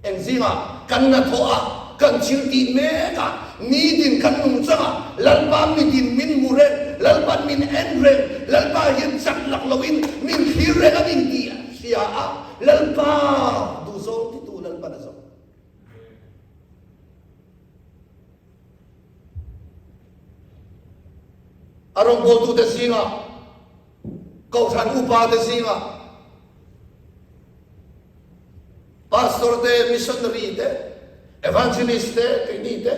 eng zingah kan hnathawh a, kan thil tih mek a, Nitin kan nungchangah Lalpa mitin min hmu reng, Lalpa'n min en reng, Lalpa hian chat lak loin min thlir reng a ni tih a hria a, Lalpa duhzawng titu Lalpa'n a zawh. A rawngbawltute zingah, Kohhran upate zingah, Pastor te, missionary te, evangelist te, keini te,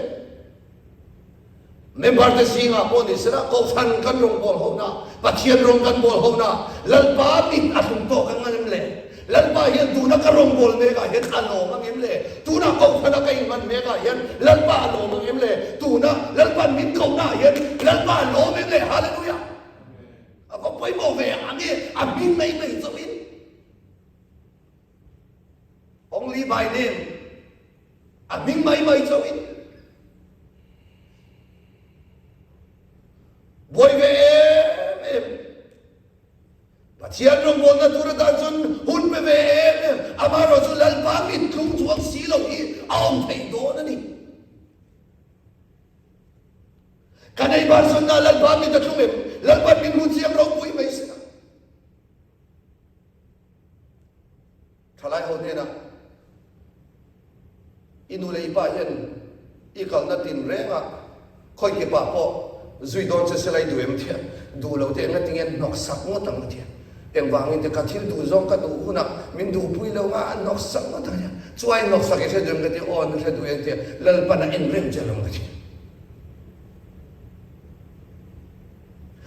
member te zingah pawh ni sela Kohhran kan rawngbâwl hona, Pathian rawng kan bâwl hona, Lalpa mit a hlum tawk ang em le? Lalpa hian tuna ka rawngbâwl mêkah hian a lâwm ang em le? Tuna Kohhrana ka inhman mêkah hian Lalpa a lâwm ang em le? Tuna Lalpa'n min kohnaah hian Lalpa a lâwm em le? Hallelujah! A va pawimawh ve ang e, a hming mai mai chauhin. Only by name, a hming mai mai chauhin. Buai ve em em. Pathian rawngbawlna tur atan chuan hun pe ve em em. Amaherawhchu Lalpa mittlung chuang si lo hi a awm theih dawn a ni. Kan ei bar zawnna Lalpa mit a thlung em? Lalpa'n min hmu chiang ropui mai si a. Thalai ho hnenah i nu leh i pa hian i kalna tin rengah khawi kipah pawh zui dawn che sela i duh em thiam? Duh lo te enga tinge hnawksak ngawt ang a thiam. Engvangin te ka thil duh zawng ka duh hunah min duhpui lo nga a hnawksak ngawt ang a thiam. Chuai hnawksak i hre duh em ka ti aw na hre duh em tia Lalpan a en reng che lo ka ti.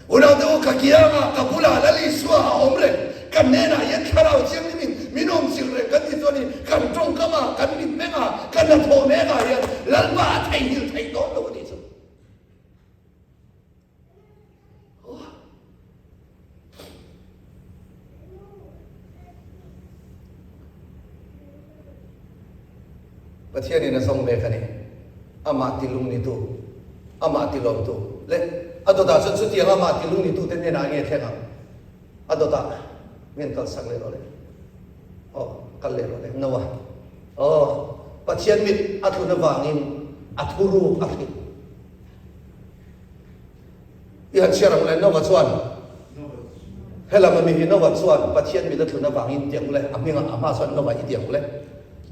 Unaute u, ka kiangah, ka bulah Lal Isua a awm reng. Ka hnenah hian Thlarau Thianghlimin min awm chilh reng kan tih chuan i kan tawngkamah, kan mitmengah, kan hnathawh mekah hian Lalpa a theihnghilh theih dawn lo a nih chu. Pathianin a zawng mek a ni. Amah tilung nitu, amah tilawmtu leh a dawtah chuan chutiang amah tilung nitute hnenah nge thleng ang? A dawtah ngen kalsak leh rawh le. Aw, kal leh rawh le. Noah. Aw, Pathian mit a tlun avangin a thuruk a hrilh. I han chhiar ang le, Noah chuan helam ami hi Noah chuan Pathian mit a tlun avangin ti ang le, a hmingah a hma chuan Noah i ti ang le.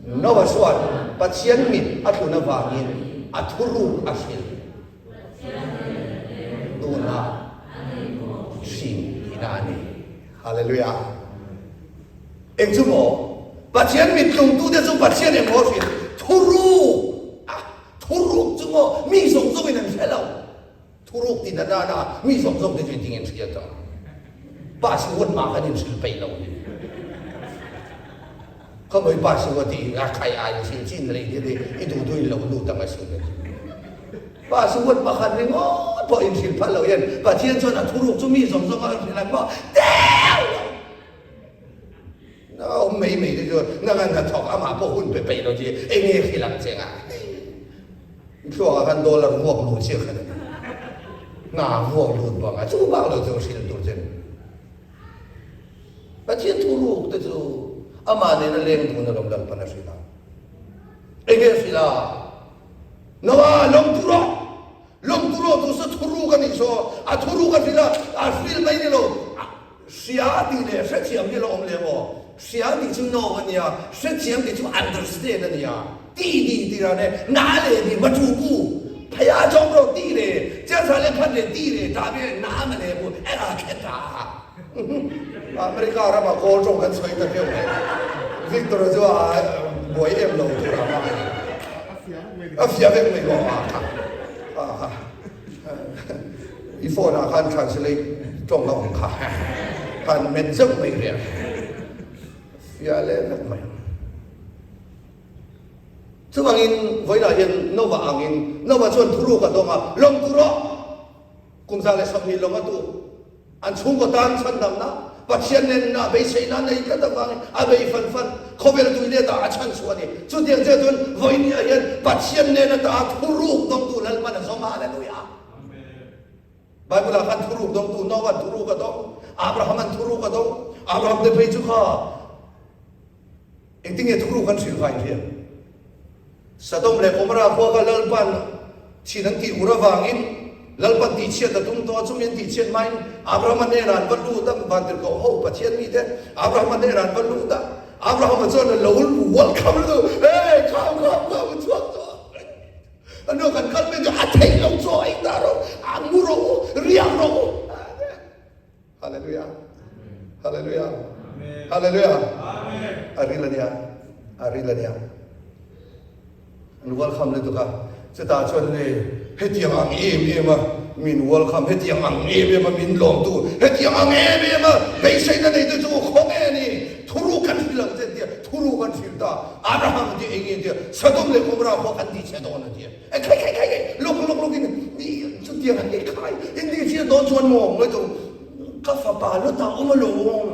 Noah chuan Pathian mit a tlun avangin a thuruk a hrilh tunah hrin tihna a ni. Hallelujah. Eng chu maw? Pathian mit tlungtute chu Pathian emaw a hrilh thuruk a Thuruk chu maw mi zawng zawngin an hre lo. Thuruk ti na nana mi zawng zawng te chu engtin nge an hriat a? Pa si huat mah khan inhrilh peih lo ni. Ka mawi pa si huat i a khai a inhrilh chin rei hi i duh duh in lo lut ang a sin a ti. Pa si huat mah khan ringawt pawh inhrilh phal lo hian Pathian chuan a thuruk chu mi zawng zawng a hrilh ang maw? Teu lo! Na awm mai mai te chu nang a hnathawk amah pawh hun pe peih lo chi eng nge hrilh ang che nga thluakah khan dollar vuak luh chiah khan a ni hna vuak lut bang a chu bak lo chu hrilh tur che Pathian thu ruk te chu amah nena leng dun alawm Lalpan a hrilh a eng nge hrilh a Noah lawng tu rawh lawng tu rawh tu sa thu ruk a nih saw a thu ruk a hrilh a a hrilh mai ni lo Hria tih leh hrethiam hi a lo awm lem aw. Hria tih chu know a nia, hrethiam tih chu understand a nia. Ti ti ti ran e, na le ti ma tu ku, phei a chawm rawh ti le, chiangsa le phat le ti le, ta ve na ma le ku, e a khet ta. America rama kawl tawng kan sawi ta viau mai. Victor chu a buai em lo tur a hmang a. A fiah vek mai maw a kha. A kha. I phone ah khan translate tawng a awm kha han met zeuh mai reng fiah leh vek mai. Chuvangin vawiinah hian Nova angin Nova chuan thuruk a dawng a, lawng tu rawh! Kum 120 lawng a tu. An chhungkaw tan chhandamna, Pathian nenna beiseina nei tlat avangin a bei fan fan. Khawvel tui letah a chhan chhuah a ni. Chutiang chiah chuan vawinia hian Pathian nen ata thuruk dawngtu Lalpan a zawm a, Hallelujah! Bible ah khan thuruk dawngtu Noah thuruk a dawng, Abraham an thuruk a dawng. Abraham te phei chu kha engtinge thuruk an hrilh kha in hria? Sodom leh Gomorrah khua kha Lalpan. Thin an tih ur avangin Lalpan tihchhiat a tum tawh a, chumi an tihchhiat hmain Abrahama hnenah an va lut a, Vantirhkoh ho Pathian mite Abrahama hnenah an va lut a, Abrahama chuan a lo welcome lutuk, Hey, kham kham kham, a chhuak tawh a, a nu kan kal mai tawh, a theih lo chaw ei ta rawh, a mu rawh u, riak rawh u. Hallelujah. Hallelujah. Hallelujah. A ril a nia. A ril a nia. An welcome lutuk a. Chutah chuan le hetiang ang em em a min welcome, hetiang ang em em a min lawmtu, hetiang ang em em a beiseina neitu chu khaw nge ni? Thuru kan hrilh ang che tia thuru kan hrilh ta. Abraham tia eng nge tia Sodom leh Gomorrah khua kan tihchhe dawn a tia. E khai khai khai khai luk luk luk in chutiang a e khai in tihchhiat dawn chuan maw ngawi tawh ka fapa Lota awm alawm.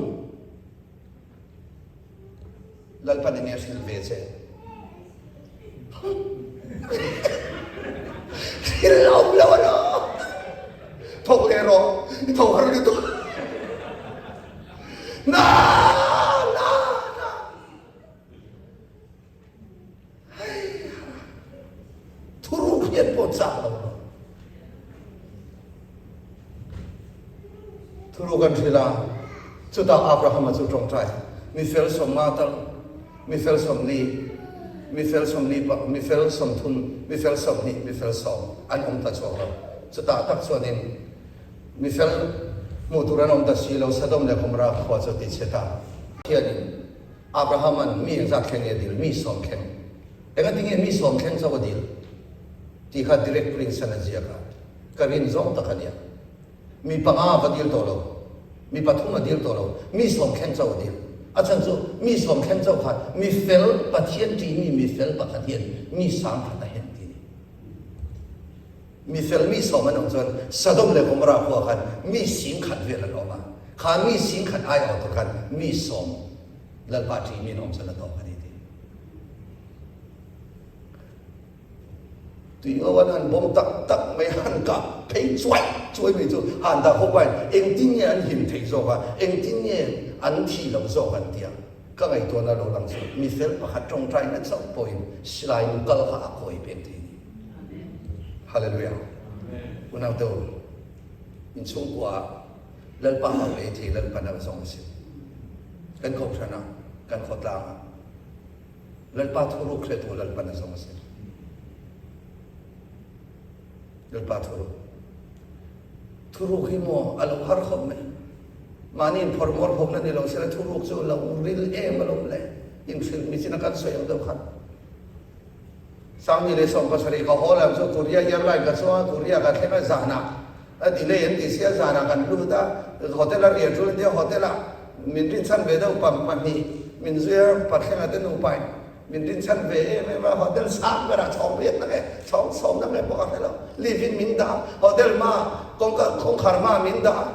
Lalpan enge a hrilh ve che? Hrilh a awm lo alawm. Thawk leh rawh, i tho har lutuk. Na! Na! Na! Hei! Thuruk hian pawh chak lo lo. Thuruk an hrilh a, chutah Abrahama chu tawngtai, Mi fel sawmnga tal, mi fel sawmli, mi fel sawmli pa, mi fel sawmthum, mi fel sawmhnih, mi fel sawm an awm ta chuang lo. Chutah tak chuanin mi fel hmuh tur an awm ta si lo, Sodom leh Gomorrah khua chu a tichhe ta. Pathianin Abrahama'n mi engzat thleng nge a dil? Mi sawm thleng. Engatinge mi sawm thleng chauh a dil? Tih kha Derek Prince-a'n a ziak a, ka rin zawng tak a nia. Mi panga va dil tawh lo, mi pathum a dil tawh lo, mi sawm thleng chauh a dil. A chhan chu mi sawm thleng chauh khan mi fel, Pathian ṭihmi mi fel pakhat hian mi sang khat a hen ti a ni. Mi fel mi sawm an awm chuan Sodom leh Gomorrah khua khan mi sing khat vel an awm a, kha mi sing khat ai awh tur khan mi sawm Lalpa ṭihmi an awm chuan a tawk a ni ti. Tuingo an han bawm tak tak mai han kah phei chuai chuai mai chu han dah khawp ain engtin nge an him theih zawk a, engtin nge an thih loh zawk an ti a. Ka ngaihtuahna lo lang chu mi fel pakhat tawngtaina chauh pawhin silai nu kal kha a kawi pek thei a ni. Hallelujah. Unau te u, in chhungkua ah Lalpa hau ei thei Lalpa nalh zawng a si. Kan kohhran ah, kan khawtlang ah Lalpa thuruk hretu Lalpa na zawng a si. Lalpa thuruk. Thuruk hi maw a lo har khawp mai. Mahni in phawrh mual phawp na ni lo sela thuruk chu lo ril em alawm le. In hrilh mi chin a kan sawi ang deuh khan. Sangni leh 70 ka haw lam chu Korea airline ka chuang a, Korea ka thleng a zanah a delay an ti sia zanah kan lut a, hotel a riah tul an tia hotel ah min rinchhan ve deuh pam pahnih min zui a, Pathlenga te nupa in min rinchhan ve em em a, hotel sang berah chhawng riat na nge chhawng sawm na nge pawh ka hre lo, lift in min dah a, hotel hma kawngka kawngkhar hma min dah a,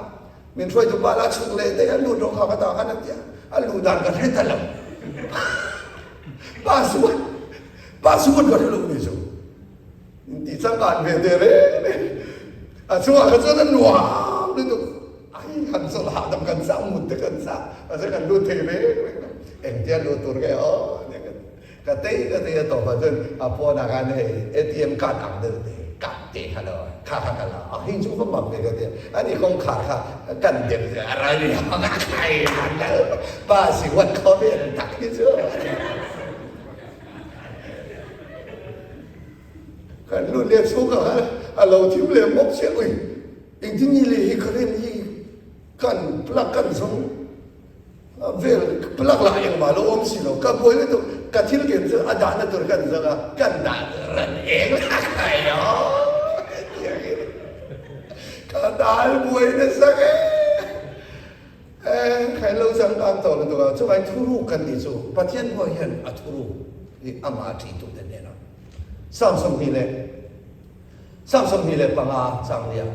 min hruaitu pa lah chhuk leh daih a lut rawh kha ka dah khan a tia, a luh dan ka hre ta lo. Password password ka hre lo ni chu in ti changkan ve te reng reng a chungah kha chuan a nuam lutuk ai han chawlh hahdam kan chak mut te kan chak mahse kan lut thei reng reng lo engtia lut tur nge aw ka tei ka tei a tawpah chuan a pawnah khan hei ATM card ang deuh te card te kha lo kha kha ka la a hei chu va mak ve ka tia ani kawngkhar kha kan deuh te a ral ang a khai a lal pa si huat khawvel tak hi chu kan lut leh chhung a a lo thim leh mawp chiah ui engtin nge le hi current hi kan plug kan zawng vel plug lah engmah lo awm si lo ka buai lutuk ka thil ken chu a dahna tur kan zawng a kan dah ran eng la khai aw ka dal buai nasa nge Khai lo changkang tawh lutuk a, chuvai thuruk kan tih chu Pathian pawh hian a thuruk hi amah a ṭih tute hnenah Psalm 20 leh Psalm 25 chang lia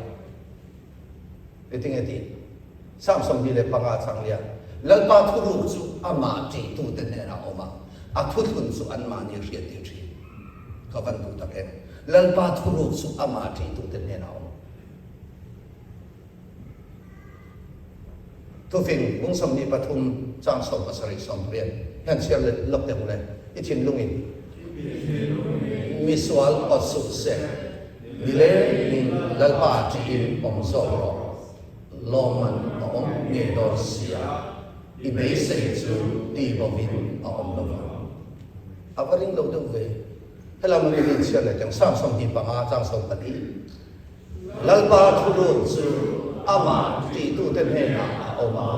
Engtinge tih? Psalm 25 chang lia Lalpa thuruk chu amah ṭih tute hnenah a awm a, a thuthlun chu anmahni hriat tir ṭhin. Ka van duh tak em! Lalpa thuruk chu amah ṭih tute hnenah a awm. Tufing bung 23 chang 17 18 hian chhiar let lawk teh u le, i thinlungin misual awt suh se. Nilengin Lalpa ṭihin awm zawk rawh. Lawmman a awm ngei dawn sia, i beisei chu ti bovin a awm lo vang. A va ring lo deuh ve. Helai hmun hi min chhiar leh teng sang 25 chang 14. Lalpa thuruk chu amah tihtute hnenah a awm a,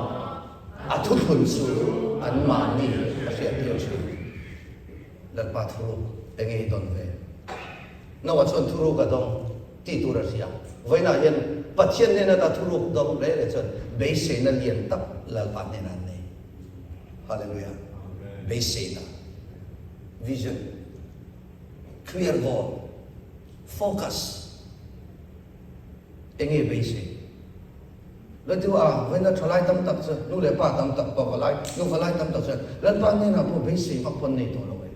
a thuthlun chu anmahni a hriattir thin. Lalpa thuruk enge i dawn ve? Noah chuan thuruk a dawng tih tur a hria. Vawiinah hian Pathian hnena ta thuruk dawng reh reh chuan beiseina lian tak Lalpa hnenah an nei. Hallelujah. Beiseina. Vision. Clear goal. Focus. Enge beisei? Latu a, vawiina thalai tam tak chu, nu leh pa tam tak, pa valai, nu valai tam tak chuan Lalpa hnenah pawh beisei vak pawn nei tawh lo e.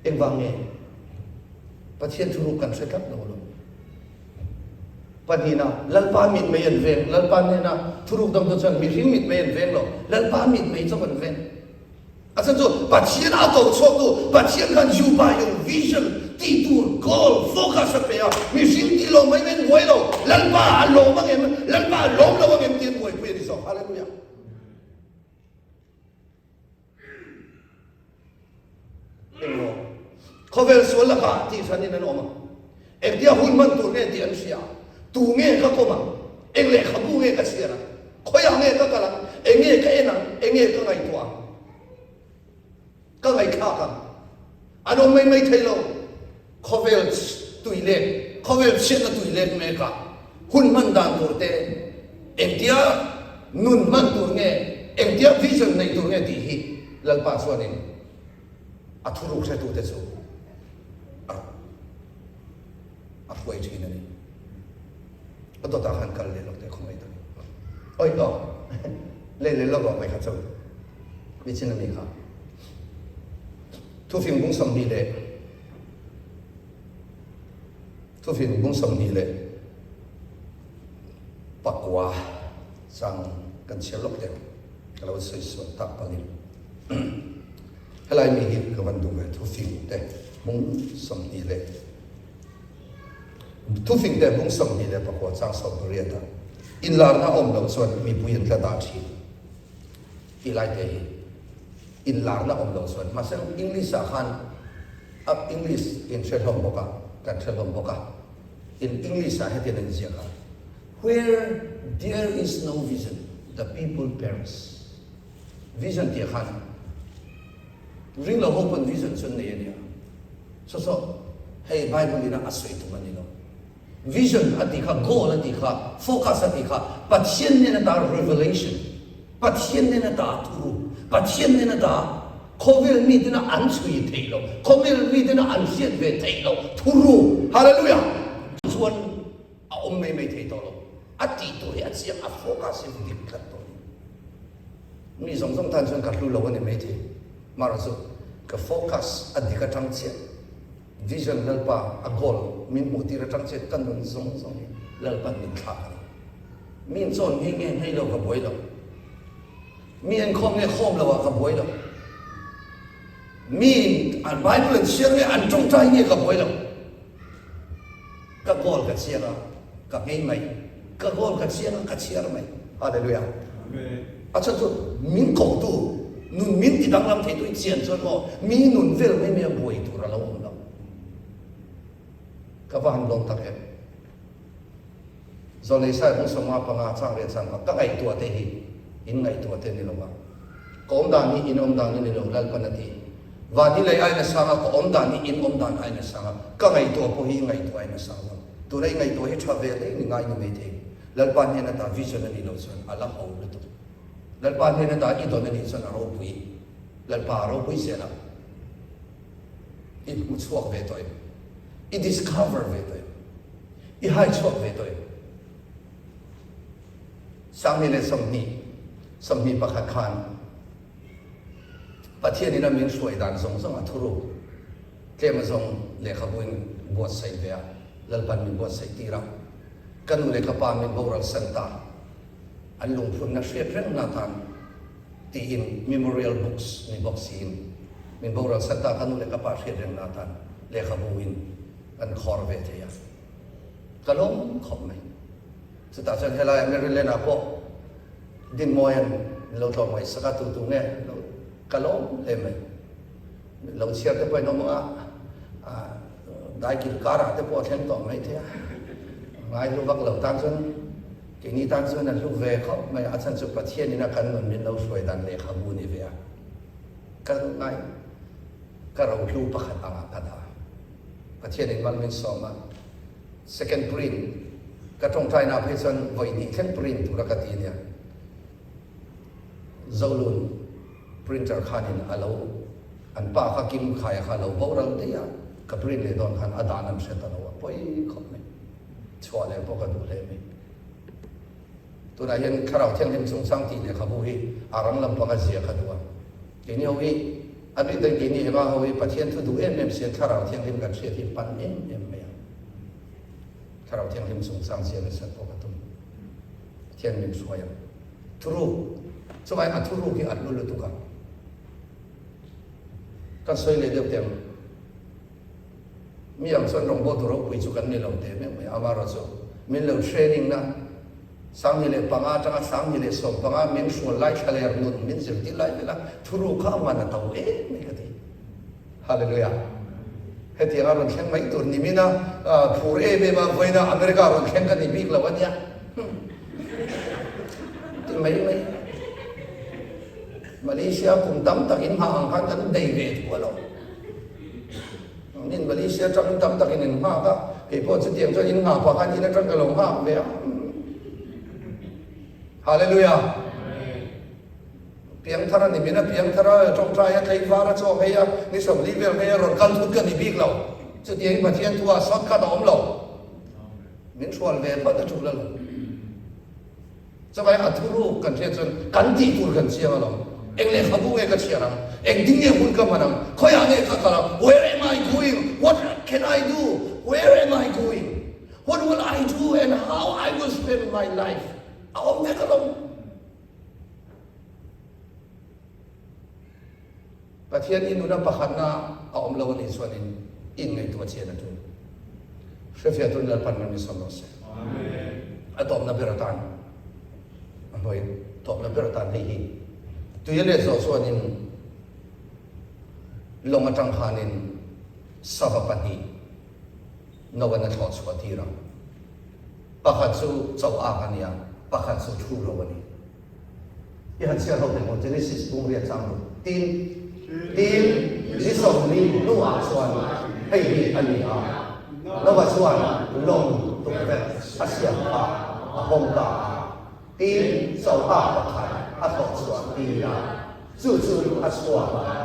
Engvang nge? Pathian thuruk kan hre tlat lo lo. Pahnihna, Lalpa mitmei an veng. Lalpa hnena thuruk dang te chuan mihring mitmei an veng lo. Lalpa mitmei chauh an veng. A chhan chu Pathian a ko chhuaktu Pathian khan zu pa yung vision, tih tur, goal, focus a pe a, mihring tih lo mai mai an buai lo, Lalpa a lawm ang em, Lalpa a lawm lo ang em tih an buaipui a ni zawk. Hallelujah. Engmaw? Khawvel sual lakah tih hranin an awm a. Engtia hun hman tur nge tih an hria. Tu nge ka kawm ang? Eng lehkhabu nge ka chhiar ang? Khawiah nge ka kal ang? Eng nge ka en ang? Eng nge ka ngaihtuah ang? Ka ngaihthlak ang? An awm mai mai thei lo. Khawvel tui let, khawvel chhiatna tui let mekah hun hman dan tur te, engtia nun hman tur nge, engtia vision neih tur nge tih hi Lalpa chuanin a thuruk hretute chu a a hruai thin a ni. A dawtah khan kal leh lawk teh khawngaih takin. Oi aw leh leh lawk rawh mai kha chu nichin a mi kha. Thufing bung 20 leh Thufing bung 29 chang kan chhiar lawk teh ka lo sawi sual tak palin. Helai mi hi ka van duh ve thufing te bung 20 leh thufing te bung 29 chang 18 ah inlarna a awm loh chuan mipui an tla dah thin tih lai te hi inlarna awm loh chuan mahse English ah khan a English in hre hlawm bawk a kan hre hlawm bawk a in English ah hetian an ziak a where there is no vision the people perish. Vision tih khan ring lo ho pawn vision chu an nei a nia. Saw saw hei Bible in a a sawi tum a ni lo. Vision a tih kha, goal a tih kha, focus a tih kha Pathian nen ata revelation, Pathian nen ata thuruk, Pathian nen ata khawvel mi tena an chhui theih loh, khawvel mi tena an hriat ve theih loh thuruk. Hallelujah! Chuan a awm mai mai thei tawh lo. A tih tur hi a chiang, a focus hi dik tlat tawh a ni. Mi zawng zawng tan chuan ka hlu lo a ni maithei. Amaherawhchu ka focus a dik atang chiah, vision Lalpa a goal min hmuh tir atang chiah ka nun zawng zawng hi Lalpan min thlak a ni. Mi in chawn nge nge ngei lo ka buai lo. Mi an khawm nge khawm lo ah ka buai lo. Mi in an Bible an chhiar nge an tawngtai nge ka buai lo. Ka goal ka chiang a, ka nghei mai. Ka goal ka chiang a, ka chhiar mai. Hallelujah. A chhan chu min kohtu, nun min ti danglam theitu i chian chuan maw mi nun vel mai mai a buai tur a lo awm lo. Ka va han lawm tak em. Zawlei sai hung 55 chang leh chang ka ngaihtuah te hi in ngaihtuah te ni lo va. Ka awm dan hi in awm dan a ni lo, Lalpan a ti. Van hi lei aiin a sang a, ka awm dan hi in awm dan aiin a sang a, ka ngaihtuah pawh hi i ngaihtuah aiin a sang lo. Tuna i ngaihtuah hi tha ve hle ni ngai ni maithei. Lalpa hnen ata vision a nih loh chuan a la ho lutuk. Lalpa hnen ata i dawn a nih chuan a ropui. Lalpa a ropui zel a. I hmu chhuak ve tawh em? I discover ve tawh em? I hai chhuak ve tawh em? 2020, 21 khan Pathianin a min hruai dan zawng zawng a thuruk tlem azawng lehkhabu in buatsaih ve a, Lalpan min buatsaih tir a, ka nu leh ka pa min boral san ta, an lungphunna hriat rengna tan tiin memorial books ni bawk siin min boral san ta ka nu leh ka pa hriat rengna tan lehkhabu in. Kan khawr ve thei a, ka lawm khawp mai. Chutah chuan helai Maryland ah pawh Dinmawia'n min lo tlawm ngaihsak a, tu tu nge lo ka lawm hle mai. Lo chhiar te pawhin awm ang a, daikil karah te pawh a thleng tawh mai thei a. Ngai hlu vak lo tan chuan keini tan chuan a hlu ve khawp mai a, a chhan chu Pathian ina kan nun min lo hruai dan lehkhabu ni ve a. Ka ngai ka rohlu pakhat angah ka dah. Pathian in mal min sawm a, second print ka tawngtaina phei chuan vawi hnih thleng print tura ka ti ania. Zolun printer khanin a lo an pa kha Kim Khaia kha a lo boral daih a, ka print leh dawn khan a dan an hre ta lo a, pawi khawp mai. Chhuah leh pawh ka duh hle mai. Tunah hian Thlarau Thianghlim chungchang tih lehkhabu hi a rang lampanga zia ka duh a. Keini ho hi a bik daih keini Eva ho hi Pathian thu duh em em sian Thlarau Thianghlim kan hriat hi pan em em mai a. Thlarau Thianghlim chungchang zia nasat pawh ka tum. Pathian min hruai ang. Thuruk, chuvai a thuruk hi a hlu lutuk a. Kan sawi leh deuh teh ang. Mi ang chuan rawngbawltu ropui chu kan ni lo teh meuh mai. Amaherawhchu min lo training na 2005 atanga 2015 min hrual lai thlaler nun min zirtir lai vela thuruk kha a man a to em mai ka ti. Hallelujah. Hetiang a rawn thleng mai tur nimina phur em em a vawiina America rawn thleng ka ni bik lo ania. Ti mai mai. Malaysia kum tam tak in hma ang khan kan bei ve thu a lo. Nin Malaysia atangin tam takin in nghak a, kei pawh chutiang chuan in nghah pah khan in atang ka lo nghak ve a. Hallelujah. Piangthar a ni min a piangthar a tawngtai a tlei var a chaw hei a ni 40 vel hei a rawn kal thut ka ni bik lo. Chutiang in Pathian thu ah shortcut a awm lo. Min hrual ve phawt a tul a lo. Chuvai a thuruk kan hriat chuan kan tih tur kan chiang alawm. Eng lehkhabu nge ka chhiar ang? Engtin nge hun ka hman ang? Khawiah nge ka kal ang? Where am I going? What can I do? Where am I going? What will I do and how I will spend my life? A awm vek alawm. Pathian i nuna pakhatna a awm lo a nih chuanin i inngaihtuah chian a tul. Hrefiah turin Lalpan man min sawm rawh se. A tawpna ber atan, a hnuai tawpna ber atan hei hi tui a let zawh chuanin lawng atang khanin sava pahnih Noan a thlawh chhuah tir a. Pakhat chu cho ak a ni a, pakhat chu thu ro a ni. I han chhiar ho teh maw Genesis bung riat chang ru. Tin, tin, ni 40 hnuah chuan hei hi a ni a, Noah chuan lawng tukverh a siam kha a hawng ta a, tin, chauha pakhat a thawh chhuah tir a, chu chu a chhuak a,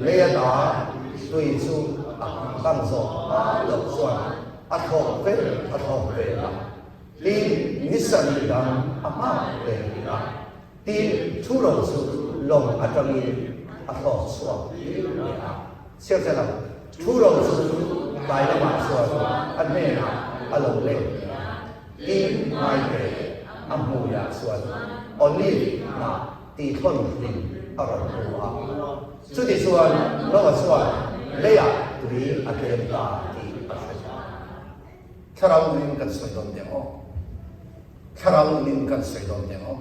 lei ata tui chu a kang zawh hma loh chuan a thlawk vel a thlawk vel a. Tin, ni sarih dang a hma ve rih a, tin, thuro chu lawng atangin a thlawk chhuak leh a. Chhiar zel ang, thuro chu tlai lamah chuan a hnenah a lo let leh a, tin, ngaite a hmuiah chuan olive hnah tihthlawn hlim a rawn hmu a. Chuti chuan Noah chuan leiah tui a tlem ta tih a hre ta. Thlarau nunin kan sawi dawn teh ang aw. Thlarau nunin kan sawi dawn teh ang aw.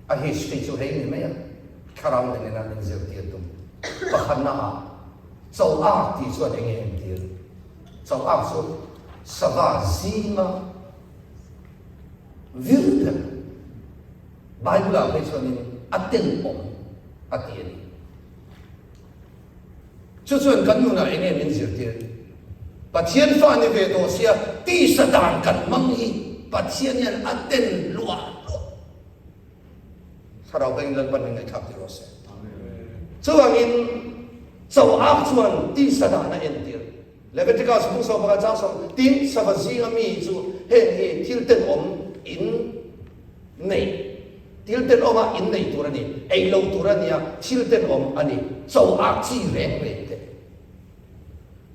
A history chu hei ni mai a, thlarau nunin a min zirtir tum. Pakhatna ah, cho ak tih chuan eng nge entir? Cho ak chu sava zinga vir ber. Bible ah phei chuanin a tenawm a ti a ni. Chu chuan kan nunah eng nge min zirtir? Pathian fa ni ve tawh sia tisa dan kan hmang hi Pathian hian a ten luah luah. Thlarau bengin Lalpan min ngaihthlak tir rawh se. Chuvangin cho ak chuan tisa dan a entir. Leviticus bung 11 chang 10, Tin, sava zinga mi chu heng hi thil tenawm in nei, thil tenawma in nei tur a ni, ei lo tur a nia, thil tenawm a ni, cho ak chi reng reng te.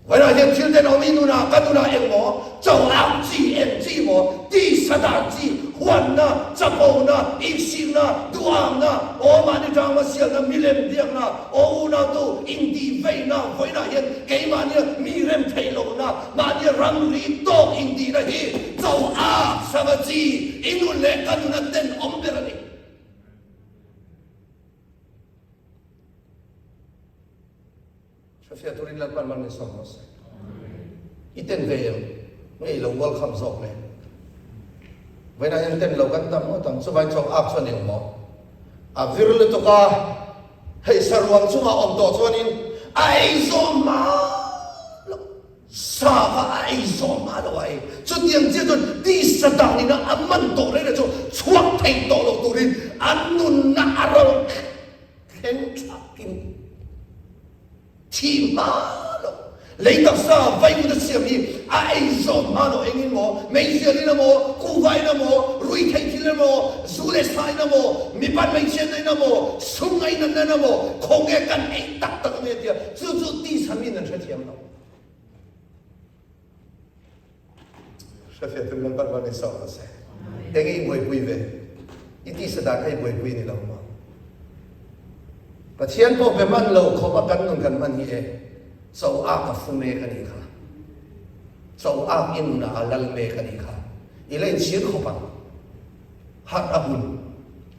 Vawiinah hian thil tenawm i nunah, ka nunah eng maw, cho ak chi, eng chi maw, tisa dan chi, Huatna, chapona, insikna, duhangna, aw mahni tangma sialna, milem biakna, aw unautu intihveina, vawiinah hian keimahnia mi rem theih lohna, mahnia ramri tawk intihna hi cho ak sava chi i nun leh ka nuna tenawm ber a ni. Hrefiah turin Lalpan mal min sawm rawh se. I ten ve em? Nge i lo welcome zawk le? Vawiinah hian ten lo kan tam ngawt ang, chuvai chawk ak chuan eng maw? A vir lutuk a, hei saruang chungah awm tawh chuanin a ei zawm hma lo, sa kha a ei zawm hma lo a ei. Chutiang chiah chuan tisa dangin a man tawh reng reng chu chhuak thei tawh lo turin a nunna a ral Thleng thlakin thi hma lo, lei taksa vaivut a siam hi a ei zawm hma lo, engin maw, meizialin emaw, kuhvain emaw, ruihtheih thil emaw, zu leh sain emaw, mipat hmeichhiatna in emaw, sum ngainatna in emaw, khawnge kan ei tak tak ange tia chu chu tisa min an hrethiam lo. Hrefiah tum Lalpan mal min sawm rawh se. Enge i buaipui ve? I tisa dan kha i buaipui ni lo maw? Pathian pawh be hman lo khawp a kan nun kan hman hi e cho ak a fu mek a nih kha. Cho ak i nunah a lal mek a nih kha. I la inchhir khawp ang. Harh a hun.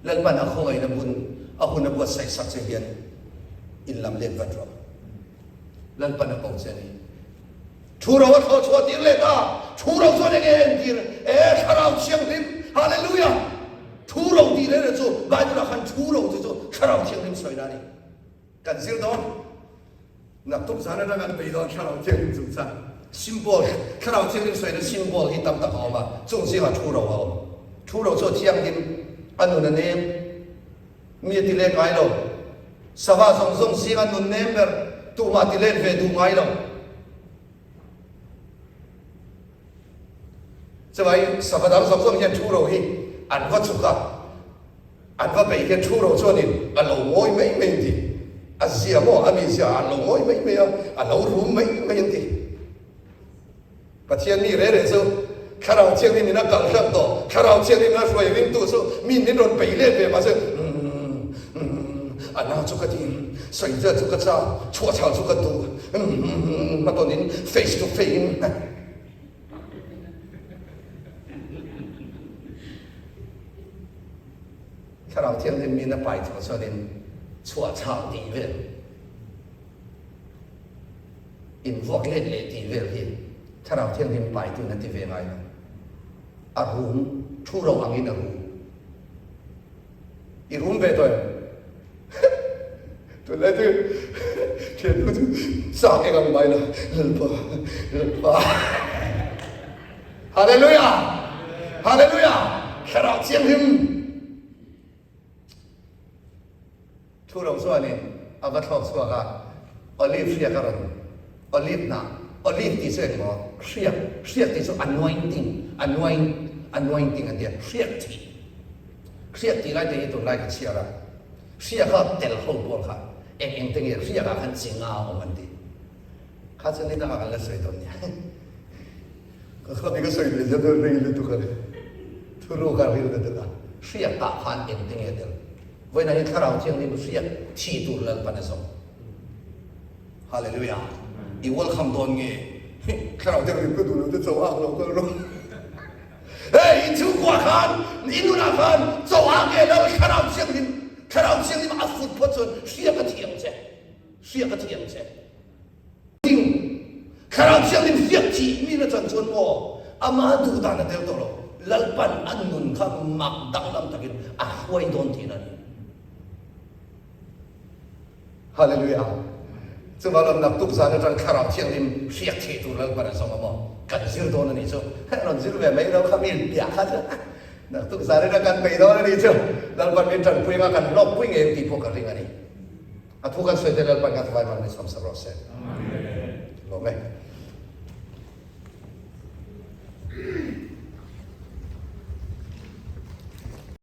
Lalpan a khawngaihna bun a hun a buatsaih sak che hian in lam let vat rawh. Lalpan a ko che a ni. Thu ro a thlawh chhuah tir leh ta. Thu ro chuan enge a entir? E, Thlarau Thianghlim! Hallelujah! Thu ro tih reng reng chu Bible ah khan thu ro chu chu Thlarau Thianghlim sawina a ni. Kan zir dawn. Naktuk zan atang kan bei dawn Thlarau Thianghlim chungchang. Symbol, Thlarau Thianghlim sawina symbol hi tam tak a awm a, chung zingah thu ro a awm. Thu ro chu a thianghlim, a nun a nem. Mi a ti let ngai lo. Sava zawng zawng zinga nun nem ber tumah ti let ve duh ngai lo. Chuvai sava dang zawng zawng hian thu ro hi an va chuk a, an va beih hian thu ro chuanin a lo ngawi mai mai an ti. A zia maw a mizia a lo ngawi mai mai a, a lo rum mai mai an ti. Pathian mi reh reh chu Thlarau Thianghlim in a kal hlak tawh, Thlarau Thianghlim in a hruai ringtu chu mi min rawn bei let ve mahse umm umm a na chu ka ti sawi vel chu ka chak, chhuah chhal chu ka duh umm umm hmatawn in face to face in Thlarau Thianghlim min a pai tawh chuan in chhuah chhal tih vel. Invuak let leh tih vel hi Thlarau Thianghlim paitun a ti ve ngai lo. A rum, thu ro angin a rum. I rum ve tawh em? Tunlai chu thiannu chu chak eng ang mai la, Lalpa, Lalpa. Hallelujah! Hallelujah! Thlarau Thianghlim! Thu ro chuanin a va thlawk chhuak a, Olive hriak a rawn, Olive hnah, Olive tih chu engmaw? Hriak, hriak tih chu anointing, anoint, anointing an ti a, hriak thih, hriak tih lai te hi tunlai ka chhiar a, hriak a tel ho pawl kha eng eng te nge hriak ah khan chi nga a awm an ti. Kha chu ni dangah kan la sawi dawn nia. Ka khami ka sawi leh hian rei lutuk a ni. Thuruk a ril lutuk a, hriat ah khan engte nge tel? Vawiinah hian Thlarau Thianghlim hriat thi tur Lalpan a zawng. Hallelujah! I welcome dawn nge? Thlarau Thianghlim ka duh lo te cho ak lo kal rawh. Hei, in chhungkua khan, in nunah khan cho ak nge Lal Thlarau Thianghlim, Thlarau Thianghlim a fut phawt chuan hriat a thiang che, hriat a thiang che. Ding, Thlarau Thianghlim hriat thih mi na chan chuan maw ama duh dan a tel tawh lo, Lalpan a nun kha mak danglam takin a hruai dawn tihna a ni. Hallelujah! Chuvang lam naktuk zan atang Thlarau Thianghlim hriat thih tur Lalpan a zawng a maw? Kan zir dawn a nih chu. Rawn zir ve mai lo kha mi piah kha chu naktuk zan in a kan bei dawn a nih chu. Lalpan min tanpui anga kan hlawkpui ngei ang tih pawh ka ring a ni. A thu kan sawi te Lalpan kan thawai man min sawm sak rawh se. Lawm e.